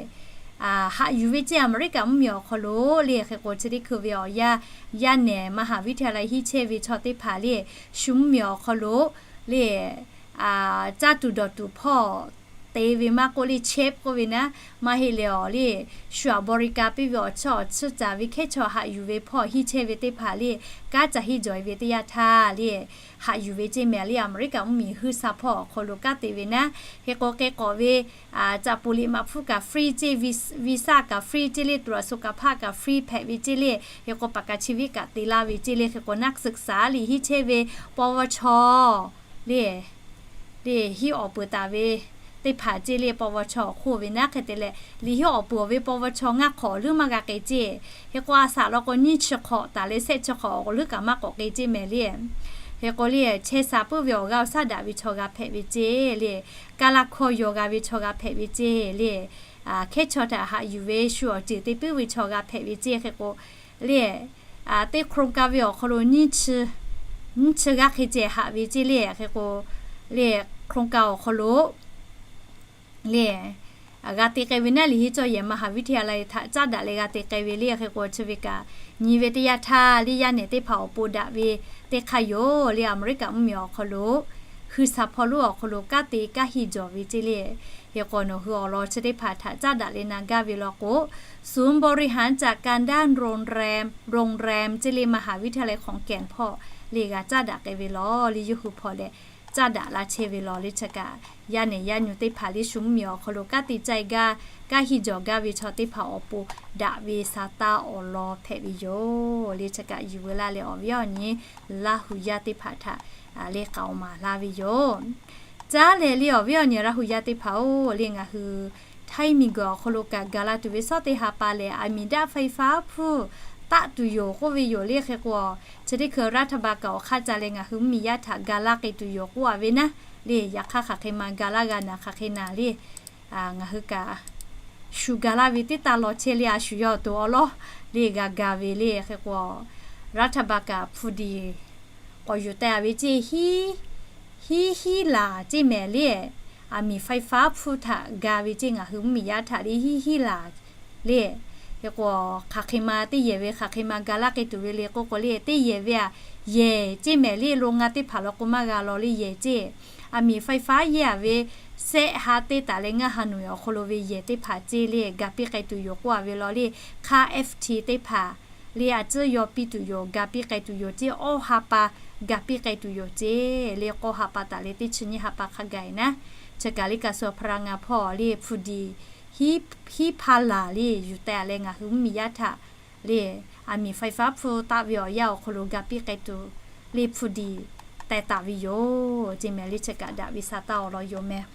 Haꞈ yuˬ ve ceˇ Aˍmeˍriˆkaꞈ mvuhˇmiˬ awˬ hk'aw lo le. Hk'e k'o chi teˇ hkui ve awˬ yanˇ, yaˇ nehˬ มหาวิทยาลัย hiˉ chehˇ ve chaw teˇ hpaˍ le, shu mvuhˇmiˬ awˬ hk'aw lo le caˇ tuˬ dawˬ tuˬ hpawˇ te ve maˇ k'oˆ le, chef k'oˆ ve naˉ, maˇ heˆ leh awˬ le shu aꞈ บริการ piˇ ve awˬ chiˇ awˬ chiˇ caˍ ve hkehˉ chaw haꞈ yuˬ ve hpawˇ hiˉ chehˇ ve teˇ hpaˍ le, kanˉ ca hiˉ jawˬ e ve teˇ yanˇ htaˇ le, haꞈ yuˬ ve ceˇ mehˍ le, Aˍmeˍriˆkaꞈ mvuhˇmiˬ heuˆ sa hpawˇ awˬ hk'aw lo kanˉ te ve naˉ. Hk'e k'o k'e k'awꞈ ve caꞈ poˍ liꞈ maꞈ hpfuhˇ kaꞈ free ceˇ, visa kaꞈ free ceˇ le, ตรวจสุขภาพ kaꞈ free hpehꞈ ve ceˇ le. Hk'e k'o paˍ kaˍ chi viˉ kaꞈ te laˇ ve ceˇ le. Hk'e k'o นักศึกษา liꞈ hiˉ chehˇ ve ปวช le, le hiˉ awˍ peuˬ taˍ ve teˇ hpaˍ ceˇ le, ปวช awˬ hk'oˆ ve naˉ hk'e te leh, liꞈ hiˉ awˍ peuˬ ve ปวช ngaˇ hk'awꞈ leuˉ maˇ g'a k'ai ceˇ. Hk'e k'o a shaꞈ law k'o nyiˇ chi hk'awꞈ taˍ leh sehˆ chi hk'awꞈ awˬ k'o leuˉ kaꞈ maˇ k'awꞈ k'ai ceˇ mehˍ le. Hk'e k'o le chehˇ sha puiˉ ve awˬ g'aˇ awˬ shaˉ daꞈ ve chaw g'a hpehꞈ ve ceˇ le, kaˇ laˇ hkawˇ yaw g'a ve chaw g'a hpehꞈ ve ceˇ le, hkehˉ chaw htaꞈ haꞈ yuˬ ve shu awˬ ceuˬ te puiˉ ve chaw g'a hpehꞈ ve ceˇ. Hk'e k'o le teˇ โครงการ ve awˬ hk'aw lo nyiˇ chi g'aˇ hk'e ceh haꞈ ve ceˇ le. Hk'e k'o le โครงการ awˬ hk'aw lo le g'a te k'ai ve naˉ liꞈ henˇ cawˇ yehˬ มหาวิทยาลัย htaꞈ caˉ daꞈ leh g'a te k'ai ve le. Hk'e k'o chi ve kaꞈ nyi ve teˇ yanˇ htaˇ le, yaˇ nehˬ teˇ hpaˍ awˬ pon daꞈ ve teˇ hk'aˇ yoˬ le. Aˍmeˍriˆkaꞈ mvuhˇmiˬ awˬ hk'aw lo, hui shaˍ hpawˇ lonˉ awˬ hk'aw lo kanˉ te kanˉ hiˇ jawˬ ve ceˇ le. Hk'e k'o nawˬ hui awˬ lawn chi teˇ hpaˍ htaꞈ caˉ daꞈ leh na gaˇ ve law k'o, ศูนย์บริหารจัดการด้านโรงแรม โรงแรม ceˇ le มหาวิทยาลัยขอนแก่น hpawˇ le g'a caˉ daꞈ k'ai ve law le, yawˇ hui hpawˇ leh caˉ daꞈ laˇ chehˇ ve law le. Chi kaꞈ yaˇ nehˬ yaˇ nyi teˇ hpaˍ le shu mvuhˇmiˬ awˬ hk'aw lo kanˉ te cai gaˇ, kanˉ hiˇ jawˬ gaˇ ve chaw teˇ hpaˍ awˬ pon daꞈ ve sa taˇ awˬ lawn hpehꞈ ve yoˬ le. Chi kaꞈ yuˬ veu laˇ leh awˬ viˉ awˬ nyi Laˇ hu yaˇ teˇ hpaˍ htaꞈ le k'aoˍ maˍ laˇ ve yoˬ. Caˉ leh le awˬ viˉ awˬ nyi Laˇ hu yaˇ teˇ hpaˍ-oˬ le, ngaˬ hui ไทย miˬguiˬ awˬ hk'aw lo kaꞈ gaˬ la tuˬ ve shawˉ teˇ ha pa lehˬ, aˬ miˍ daˆ ไฟฟ้า hpfuhˇ taˆ tuˬ yoˬ k'oˆ ve yoˬ le. Hk'e k'o chi teˇ hkui รัฐบาล kaꞈ awˬ hk'aˇ ca leh ngaˬ hui mvuhˇmiˬ yaˇ htaꞈ ga laˇ k'ai tuˬ yoˬ k'oˆ a ve naˉ le. Yaꞈ hk'aˇ hk'aˬ hk'e ma ga laˇ g'a naˍ, hk'aˬ hk'e naˍ le, ngaˬ hui kaꞈ shu ga laˇ ve teˇ taˇ law chehˇ le, a shu yawˇ to awˉ lawˉ le g'a ga ve le. Hk'e k'o รัฐบาล kaꞈ hpu diˍ k'awꞈ yuˬ teh a ve ceˇ, hiˉ hiˉ laˬ ceˇ mehˍ le. Aˬ miˍ ไฟฟ้า hpfuhˇ htaꞈ ga ve ceˇ, ngaˬ hui mvuhˇmiˬ yaˇ htaꞈ le hiˉ hiˉ laˬ le. Hk'e k'o hk'aˬ hk'e ma teˇ yehˬ ve hk'aˬ hk'e ma ga laˇ k'ai tuˬ ve le k'oˆ k'o le, teˇ yehˬ ve a yehˬ ceˇ mehˍ le. Lo ngaˇ teˇ hpaˍ law k'o maˇ g'a law le, yehˬ ceˇ. Aˬ miˍ ไฟฟ้า yehˇ a ve sehˆ ha teˇ taˍ leh ngaˇ ha nawˬ awˬ hk'aw lo ve yehˬ teˇ hpaˍ ceˇ le ga piˇ k'ai tuˬ yoˬ k'oˆ a ve law le. Hk'aˇ FT teˇ hpaˍ le a tcuhˉ yaw piˇ tuˬ yoˬ, ga piˇ k'ai tuˬ yoˬ ceˇ. Awˇ ha pa ga piˇ k'ai tuˬ yoˬ ceˇ le. K'awˇ ha pa taˍ leh teˇ chi nyiˇ ha pa hk'a gaˬ e naˉ, chi kaꞈ le kaꞈ suh พลังงาน hpawˇ le hpu diˍ hiˉ hpaˇ laˬ le yuˬ teh a leh ngaˬ hui mvuhˇmiˬ yaˇ htaꞈ le aˬ miˍ ไฟฟ้า hpfuhˇ taˆ ve awˬ yanˇ awˬ hk'aw lo ga piˇ k'ai tuˬ le hpu diˍ teh taˍ ve yoˬ ceˇ mehˍ le. Chi kaꞈ daꞈ ve sa taˇ awˬ lawn yoˬ mehˍ.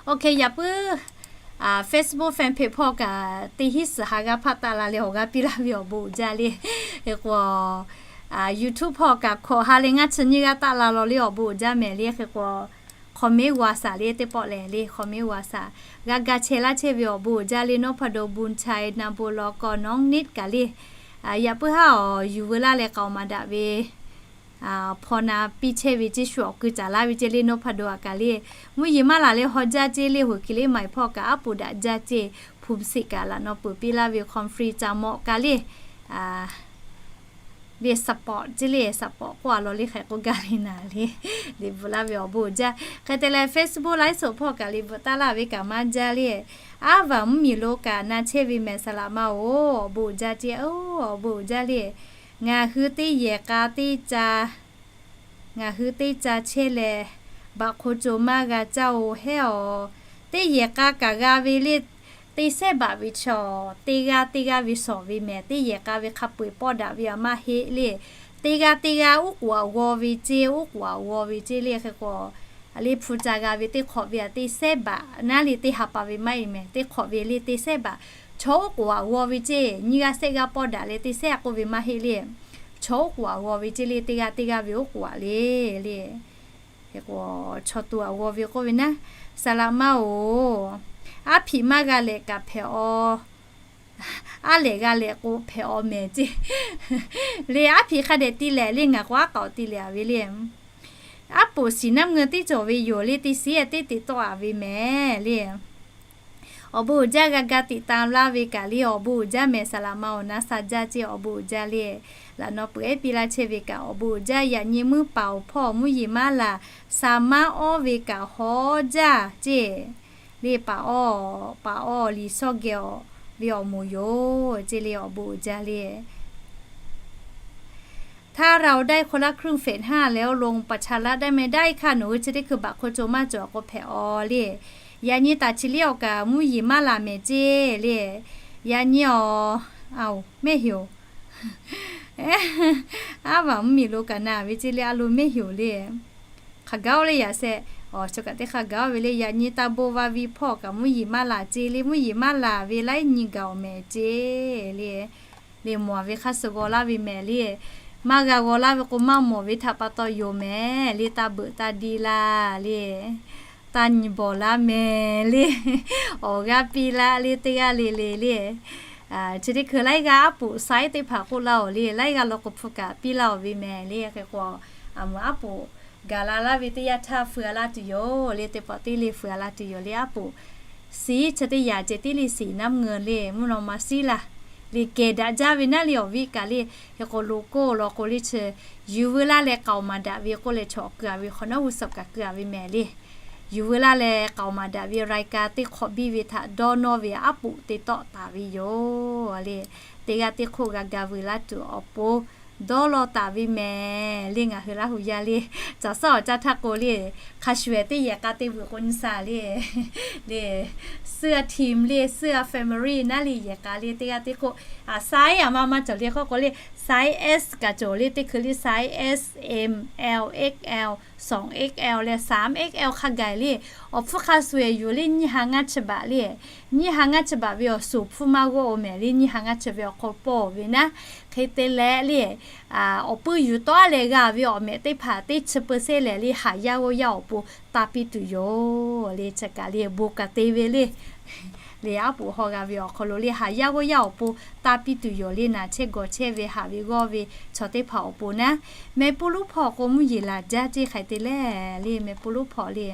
OK, yaꞈ puiˉ Facebook fan page hpawˇ kaꞈ teˇ hinˉ suhˍ ha g'aˇ hpaˆ taˆ la leh awˬ g'aˇ piˇ laˇ ve awˬ bon uiˍ jaˇ le. Hk'e k'o YouTube hpawˇ kaꞈ hkawꞈ ha leh ngaˇ chi nyiˇ g'aˇ taˆ la law le awˬ bon uiˍ jaˇ mehˍ le. Hk'e k'o hk'aw meˉ g'a shaˍ le teˇ pawˆ lehˬ le, hk'aw meˉ g'a shaˍ g'a ga chehˇ laˇ chehˇ ve awˬ bon uiˍ jaˇ le. Nawˉ hpaˇ do bon chai na bon law k'aw nawˉ niˆ kaꞈ le. Yaꞈ puiˉ haˉ awˬ yuˬ veu laˇ leh k'aoˍ maˍ daꞈ ve hpaw na piˇ chehˇ ve ceˇ, shu awˬ kui caˍ laˇ ve ceˇ le. Nawˉ hpaˇ do a kaꞈ le mvuhˇ yeˬ maˇ laˬ leh haw jaˇ ceˇ le. Hoꞈ kiˬ le maiˍ hpawˇ kaꞈ aˉ poꞈ daꞈ jaˇ ceˇ. Hpu siꞈ kaꞈ laꞈ naw peuˬ piˇ laˇ ve conference ca mawꞈ kaꞈ le le support ceˇ le, support k'oˆ a law le hk'e k'oˆ gaˇ le naˍ le. Liꞈ bvuhꞈ laˇ ve awˬ bon uiˍ jaˇ. Hk'e te leh Facebook ไลฟ์สด hpawˇ kaꞈ liꞈ bvuhꞈ taˍ laˇ ve kaꞈ maˇ jaˇ le. Aˉ vaˬ mvuhˇmiˬ lo kaꞈ na chehˇ ve mehˍ saˍ laꞈ ma-oˬ, awˬ bon uiˍ jaˇ ceˇ, awˬ bon uiˍ jaˇ le. Ngaˬ hui teˇ yehˬ k'a teˇ ca ngaˬ hui teˇ ca chehˇ leh baꞈ hk'o co maˇ g'a caˇ-oˬ hehˉ-aw. Teˇ yehˬ k'a kaꞈ g'a ve le. Teˇ sehˉ baꞈ ve chaw teˇ g'aˇ teˇ g'aˇ ve shawˍ ve mehˍ. Teˇ yehˬ k'a ve hk'a peu-eˬ pawˆ daꞈ ve a maˇ heˆ le. Teˇ g'aˇ teˇ g'aˇ uˉ k'oˍ aꞈ g'aw ve ceˇ, uˉ k'oˍ aꞈ g'aw ve ceˇ le. Hk'e k'o le hpu ca g'a ve teˇ hk'awꞈ ve a teˇ sehˉ baꞈ naˉ le, teˇ ha pa ve maˇ heˆ mehˍ. Teˇ hk'awꞈ ve le teˇ sehˉ baꞈ chaw uˉ k'oˍ aꞈ g'aw ve ceˇ. Nyiˇ g'aˇ sehˆ g'aˇ pawˆ daꞈ leh teˇ sehˉ aꞈ k'oˆ ve maˇ heˆ le. Chaw uˉ k'oˍ aꞈ g'aw ve ceˇ le, teˇ g'aˇ teˇ g'aˇ ve uˉ k'oˍ aꞈ le le. Hk'e k'o chaw to aꞈ g'aw ve k'oˆ ve naˉ, saˍ laꞈ ma-oˬ, aˉ hpiꞈ maˇ g'a lehꞈ kaꞈ hpehꞈ-aw. Aˉ lehꞈ g'a lehꞈ k'o hpehꞈ-aw mehˍ ceˇ le. Aˉ hpiꞈ hk'a dehꞈ ti lehꞈ le, ngaˬ k'o aˉ k'aoˍ ti lehꞈ a ve le. Aˉ poꞈ shiˍ naˉ mvuh teˇ cawˬ ve yoˬ le, teˇ shiˍ teˇ teꞈ tawˆ a ve mehˍ le. Awˬ bon uiˍ jaˇ g'a ga tiꞈ ta laˇ ve kaꞈ le awˬ bon uiˍ jaˇ mehˍ saˍ laꞈ ma-oˬ, na sha jaˇ ceˇ awˬ bon uiˍ jaˇ le. Laꞈ naw peuˬ ehˉ piˇ laˇ chehˇ ve kaꞈ awˬ bon uiˍ jaˇ. Yaꞈ nyi mvuhˇ paˍ awˬ hpawˇ mvuhˇ yeˬ maˇ laˬ, sha maˇ awˉ ve kaꞈ hawˉ jaˇ ceˇ le. Paˍ awˇ, paˍ awˇ liꞈ shawˉ geh awˬ ve awˬ moˍ yoˬ ceˇ le, awˬ bon uiˍ jaˇ le. ถ้าเราได้คนละครึ่ง เฟสห้า แล้ว ลงประชารัฐได้ไหม ได้ค่ะ nawˬ hui chi teˇ hkui baꞈ hk'o co maˇ cawˬ k'o hpehꞈ-aw le. Yaꞈ nyi taˍ chi liˇ awˬ kaꞈ mvuhˇ yeˬ maˇ laˬ mehˍ ceˇ le. Yaꞈ nyi awˬ, a-oˬ, mehˆ heoˬ. Aˉ vaˬ mvuhˇmiˬ lo kaꞈ na ve ceˇ le, a lo mehˆ heoˬ le. Hk'a gaˬ-oˬ le yaꞈ sheh, awˬ chaw kaꞈ teˇ hk'a gaˬ-oˬ ve le. Yaꞈ nyi taˇ bon va vi hpawˇ kaꞈ mvuhˇ yeˬ maˇ laˬ ceˇ le, mvuhˇ yeˬ maˇ laˬ ve laiˉ nyi gaˬ-oˬ mehˍ ceˇ le. Le mawˬ ve hk'a shuˍ g'aw laˇ ve mehˍ le. Maˇ g'a g'aw laˇ ve k'o maˇ mawˬ ve htaꞈ pa taw yoˬ mehˍ le. Taˇ beuꞈ taˇ diˇ laˇ le. Taˇ nyi bawˬ laˇ mehˍ le. Awˬ g'aˇ piˇ laˇ le teˇ g'aˇ le le le. Chi teˇ hkui laiˉ g'aˇ aˉ poꞈ saiˉ teˇ hpaˍ k'oˆ laˇ-oˬ le. Laiˉ g'aˇ law k'o hpu kaꞈ piˇ laˇ-oˬ ve mehˍ le. Hk'e k'o, aˬ meuꞈ aˉ poꞈ gaˬ la laˇ ve teˇ yanˇ htaˇ feu a laˇ tuˬ yoˬ le. Teˇ pawˆ teˇ le feu a laˇ tuˬ yoˬ le. Aˉ poꞈ สี chi teˇ yanˇ ceh tiˉ le สีน้ำเงิน le mvuhˇ naw ma siˉ laˇ le kehˬ daꞈ jaˇ ve naˉ le awˬ viˉ kaꞈ le. Hk'e k'o logo law k'o le chi yuˬ veu laˇ leh k'aoˍ maˍ daꞈ ve k'oˆ leh chaw keu-a ve hk'awꞈ nawˉ g'uˇ suhˍ kaꞈ keu-a ve mehˍ le. Yuˬ veu laˇ leh k'aoˍ maˍ daꞈ ve รายการ teˇ hk'awꞈ biˇ ve htaꞈ dawˇ nawˇ ve aˉ poꞈ te tawˆ taˍ ve yoˬ le. Teˇ g'aˇ teˇ hk'oˆ g'a ga vuiˬ laˇ tuˬ awˬ pon dawˇ law taˍ ve mehˍ le. Ngaˬ hui Laˇ hu yaˇ le, caˬ suhˉ awˬ caˇ htaˇ k'o le, hk'a shuˍ-ehˍ teˇ yehˬ k'a te vuiˬ k'o nyi sa le, le เสื้อทีม le เสื้อ family naˉ le yehˬ k'a le teˇ g'aˇ teˇ hk'oˆ, size a ma maˇ cawˬ le k'oˆ k'o le, size S kaꞈ cawˬ le teˇ hkui le size S, M, L, X L, สอง X L leh สาม X L hk'a gaˬ le. Awˬ hpfuhˇ hk'a shuˍ-ehˍ yoˬ le nyiˇ ha ngaˇ chi baꞈ le. Nyiˇ ha ngaˇ chi baꞈ ve awˬ suˍ hpfuhˇ maˇ g'awˇ-oˬ mehˍ le nyiˇ ha ngaˇ chi ve awˬ hk'aw pawˇ ve naˉ. Hk'e te leh le, awˬ puiˇ yuˬ tawˆ leh g'a ve awˬ mehꞈ teˇ hpaˍ teˇ chi เปอร์เซ็นต์ lehˬ le haˍ yaˇ g'awˇ yaˇ awˬ pon taˇ piˇ tuˬ yoˬ le. Chi kaꞈ le bon kaꞈ te ve le. Le aˉ poꞈ haw g'a ve awˬ hk'aw lo le haˍ yaˇ g'awˇ yaˇ awˬ pon taˇ piˇ tuˬ yoˬ le. Naˬ chehˇ gawˬ chehˇ ve haˍ ve g'awˇ ve chaw teˇ hpaˍ awˬ pon naˉ. Mehˍ po lonˉ hpawˇ k'o mvuhˇ yeˬ laˬ jaˇ ceˇ hk'e te leh le mehˍ po lonˉ hpawˇ le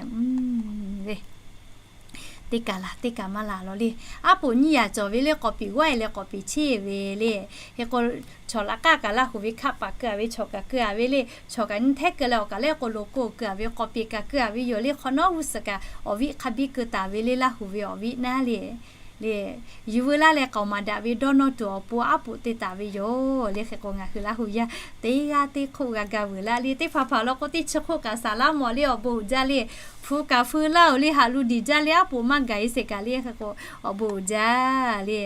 le teˇ kaˬ laˬ teˇ kaˬ maˇ laˬ law le. Aˉ poꞈ nyiˇ yaꞈ cawˬ ve le k'awꞈ piˍ g'awˇ-e leh k'awꞈ piˍ cheˇ ve le. Hk'e k'o chaw laꞈ k'aˇ kaꞈ Laˇ hu ve hkaˆ paˍ keu-a ve chaw kaꞈ keu-a ve le. Chaw kaꞈ nyi hteˇ keu leh awˬ kaꞈ le k'o logo keu-a ve k'awꞈ piˍ kaꞈ keu-a ve yoˬ le. Hk'awꞈ nawˉ g'uˇ suhˍ kaꞈ awˬ viˉ hk'a biˇ keu taˍ ve le Laˇ hu ve awˬ viˉ naˉ le. Le yuˬ veu laˇ leh k'aoˍ maˍ daꞈ ve dawˇ nawˇ tuˬ awˬ pon aˉ poꞈ te taˍ ve yoˬ le. Hk'e k'o ngaˬ hui Laˇ hu yaˇ teˇ g'aˇ teˇ hk'oˆ g'a ga vuiˬ laˇ le. Teˇ hpaˍ hpaˍ law k'o teˇ chi hk'oˆ kaꞈ saˍ laˇ mawˬ le awˬ bon uiˍ jaˇ le. Hpu kaꞈ feu laˇ-oˬ le haꞈ lu diˬ jaˇ le aˉ poꞈ maˇ gaˬ-e sheˍ kaꞈ le. Hk'e k'o awˬ bon uiˍ jaˇ le.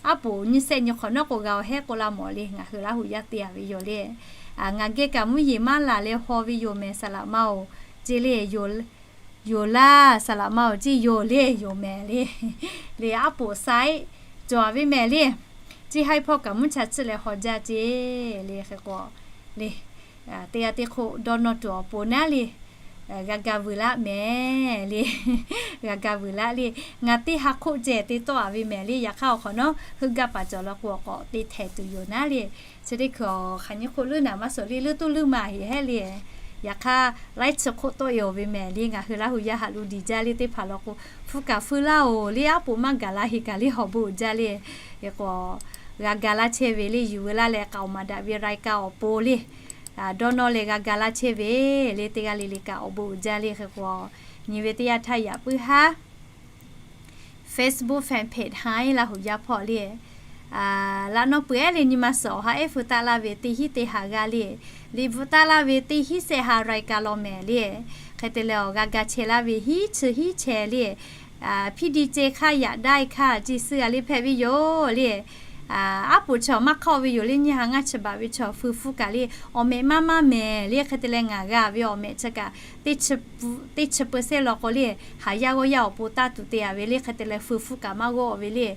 Aˉ poꞈ nyiˇ shehˆ nyi hk'awꞈ nawˉ k'o g'a awˬ hehˉ k'oˆ laˇ mawˬ le. Ngaˬ hui Laˇ hu yaˇ te-a ve yoˬ le. Ngaˬ geh kaꞈ mvuhˇ yeˬ maˇ laˬ leh haw ve yoˬ mehˍ saˍ laꞈ ma-oˬ ceˇ le. Yoˬ laˇ saˍ laꞈ ma-oˬ ceˇ yoˬ le yoˬ mehˍ le. Le aˉ poꞈ saiˉ cawˬ-a ve mehˍ le. Ceˇ haiˇ hpawˇ kaꞈ mvuhˇ cha tsuhˇ leh haw jaˇ ceˇ le. Hk'e k'o le teˇ g'aˇ teˇ hk'oˆ dawˇ nawˇ tuˬ awˬ pon naˉ le g'a ga vuiˬ laˇ mehˍ le. G'a ga vuiˬ laˇ le. Ngaˬ teˇ ha hk'oˆ ceh te tawˆ-a ve mehˍ le. Yaꞈ hk'aˇ awˬ hk'awꞈ nawˉ heuˆ gaˇ paˍ cawˬ law k'o awˬ k'awꞈ te htehˍ tuˬ yoˬ naˉ le. Chi teˇ hkui awˬ hk'aˬ nyi hk'oˆ leuˉ naˍ maˇ suhˍ le leuˉ toˇ leuˉ ma heˍ hehˉ le. Yaꞈ hk'aˇ laiˉ chi hk'oˆ tawˆ-e-oˬ ve mehˍ le. Ngaˬ hui Laˇ hu yaˇ haꞈ lu diˬ jaˇ le. Teˇ hpaˍ law k'o hpu kaꞈ feu laˇ-oˬ le aˉ poꞈ maˇ gaˬ la heˍ kaꞈ le awˬ bon uiˍ jaˇ le. Hk'e k'o g'a ga laˇ chehˇ ve le. Yuˬ veu laˇ leh k'aoˍ maˍ daꞈ ve รายการ awˬ pon le dawˇ nawˇ leh g'a ga laˇ chehˇ ve le. Teˇ g'aˇ le le kaꞈ awˬ bon uiˍ jaˇ le. Hk'e k'o nyi ve teˇ yanˇ htaˇ yaꞈ puiˉ haˉ Facebook fan page ha Laˇ hu yaˇ hpawˇ le laꞈ naw peuˬ-ehˉ le nyi ma suhˍ awˬ ha ehˉ feu taˆ laˇ ve teˇ hinˉ teˇ ha g'aˇ le. Liꞈ bvuhꞈ taˆ laˇ ve teˇ hinˉ shehˆ ha รายการ law mehˍ le. Hk'e te leh awˬ g'a ga chehˇ laˇ ve hiˉ chi hiˉ chehˇ le. Hpiˇ diˇ ceh hkaˇ yaꞈ daˇ-e hkaˇ ceˇ suh-a le hpehꞈ ve yoˬ le. Aˉ poꞈ chaw maˇ hk'aw ve yoˬ le. Nyiˇ ha ngaˇ chi baꞈ ve chaw feu hpfuhˇ kaꞈ le awˬ mehꞈ maˇ maˇ mehˍ le. Hk'e te leh ngaˬ g'a ve awˬ mehꞈ chi kaꞈ teˇ chi เปอร์เซ็นต์ law k'o le haˍ yaˇ g'awˇ yaˇ awˬ pon taˇ tuˬ te-a ve le. Hk'e te leh feu hpfuhˇ kaꞈ maˇ g'awˇ ve le.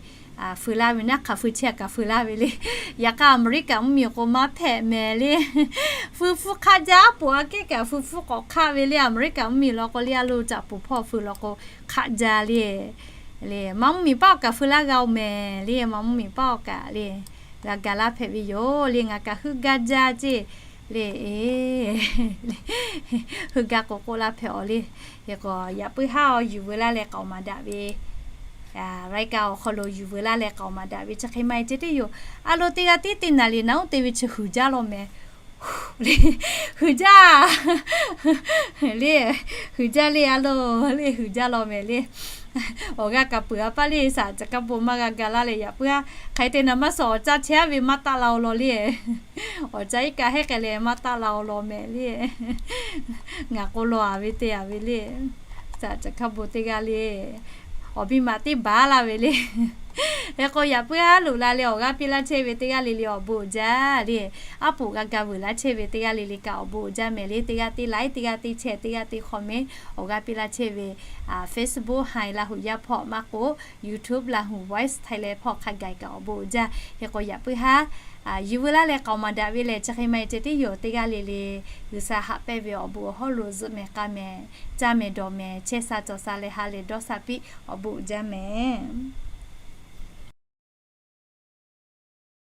Feu laˇ ve naˉ hk'aˬ feu chehˇ kaꞈ feu laˇ ve le. Yaꞈ hk'aˇ Aˍmeˍriˆkaꞈ mvuhˇmiˬ k'o maˇ hpehꞈ mehˍ le. Feu hpfuhˇ hk'aˆ jaˇ aˉ poꞈ aꞈ kehˉ kaꞈ feu hpfuhˇ k'awꞈ hk'aˆ ve le. Aˍmeˍriˆkaꞈ mvuhˇmiˬ law k'o le a lo caꞈ poˍ hpawˇ feu law k'o hk'aˆ jaˇ le. Le maˇ mvuhˇmiˬ paˇ awˬ kaꞈ feu laˇ g'a-oˬ mehˍ le. Maˇ mvuhˇmiˬ paˇ awˬ kaꞈ le g'a ga laˇ hpehꞈ ve yoˬ le. Ngaˬ kaꞈ heuˆ gaˇ jaˇ ceˇ le. Heuˆ gaˇ k'o k'oˆ laˇ hpehꞈ-aw le. Hk'e k'o yaꞈ puiˉ haˉ-aw yuˬ veu laˇ leh k'aoˍ maˍ daꞈ ve รายการ awˬ hk'aw lo yuˬ veu laˇ leh k'aoˍ maˍ daꞈ ve chi hk'e maˇ heˆ ceˇ teˇ yoˬ. A lo teˇ g'aˇ tiˉ teˇ naˍ riˍ naˍ uˉ te ve chi huiˍ jaˇ law mehˍ le. Huiˍ jaˇ le. Huiˍ jaˇ le a lo le huiˍ jaˇ law mehˍ le. Awˬ g'aˇ kaꞈ peuˬ-a paˇ le. Saˍ caˍ kaˇ bon maˇ g'a ga laˇ leh yaꞈ puiˉ haˉ hk'aˬ hk'e te naˍ maˇ suhˍ awˬ caˇ chehˇ ve maˇ taˆ la-o law le. Awˬ caˇ iˉ kaˆ hehˉ k'ai leh maˇ taˆ la-o law mehˍ le. Ngaˬ k'o law-a ve te-a ve le. Saˍ caˍ kaˇ bon teˇ g'aˇ le awˬ biˇ maꞈ teˇ baˬ laˇ ve le. Hk'e k'o yaꞈ puiˉ haˉ loꞈ la leh awˬ g'aˇ piˇ laˇ chehˇ ve teˇ g'aˇ le le awˬ bon uiˍ jaˇ le. Aˉ poꞈ g'a ga vuiˬ laˇ chehˇ ve teˇ g'aˇ le le kaꞈ awˬ bon uiˍ jaˇ mehˍ le. Teˇ g'aˇ teˇ like, teˇ g'aˇ teˇ share, teˇ g'aˇ teˇ comment awˬ g'aˇ piˇ laˇ chehˇ ve Facebook ha Laˇ hu yaˇ hpawˇ maˇ k'o YouTube Laˇ hu Voice Thailand hpawˇ hk'a gaˬ kaꞈ awˬ bon uiˍ jaˇ. Hk'e k'o yaꞈ puiˉ haˉ yuˬ veu laˇ leh k'aoˍ maˍ daꞈ ve lehˬ chi hk'e maˇ heˆ ceˇ teˇ yoˬ. Teˇ g'aˇ le le G'uiˬsha haꞈ pehnˇ ve awˬ bon awˬ hawˉ lo zuhꞈ mehˍ k'a mehˍ, caˇ mehˍ dawˬ mehˍ, chehˇ sha cawˬ sha leh ha lehˬ dawˇ sha piˇ awˬ bon uiˍ jaˇ mehˍ.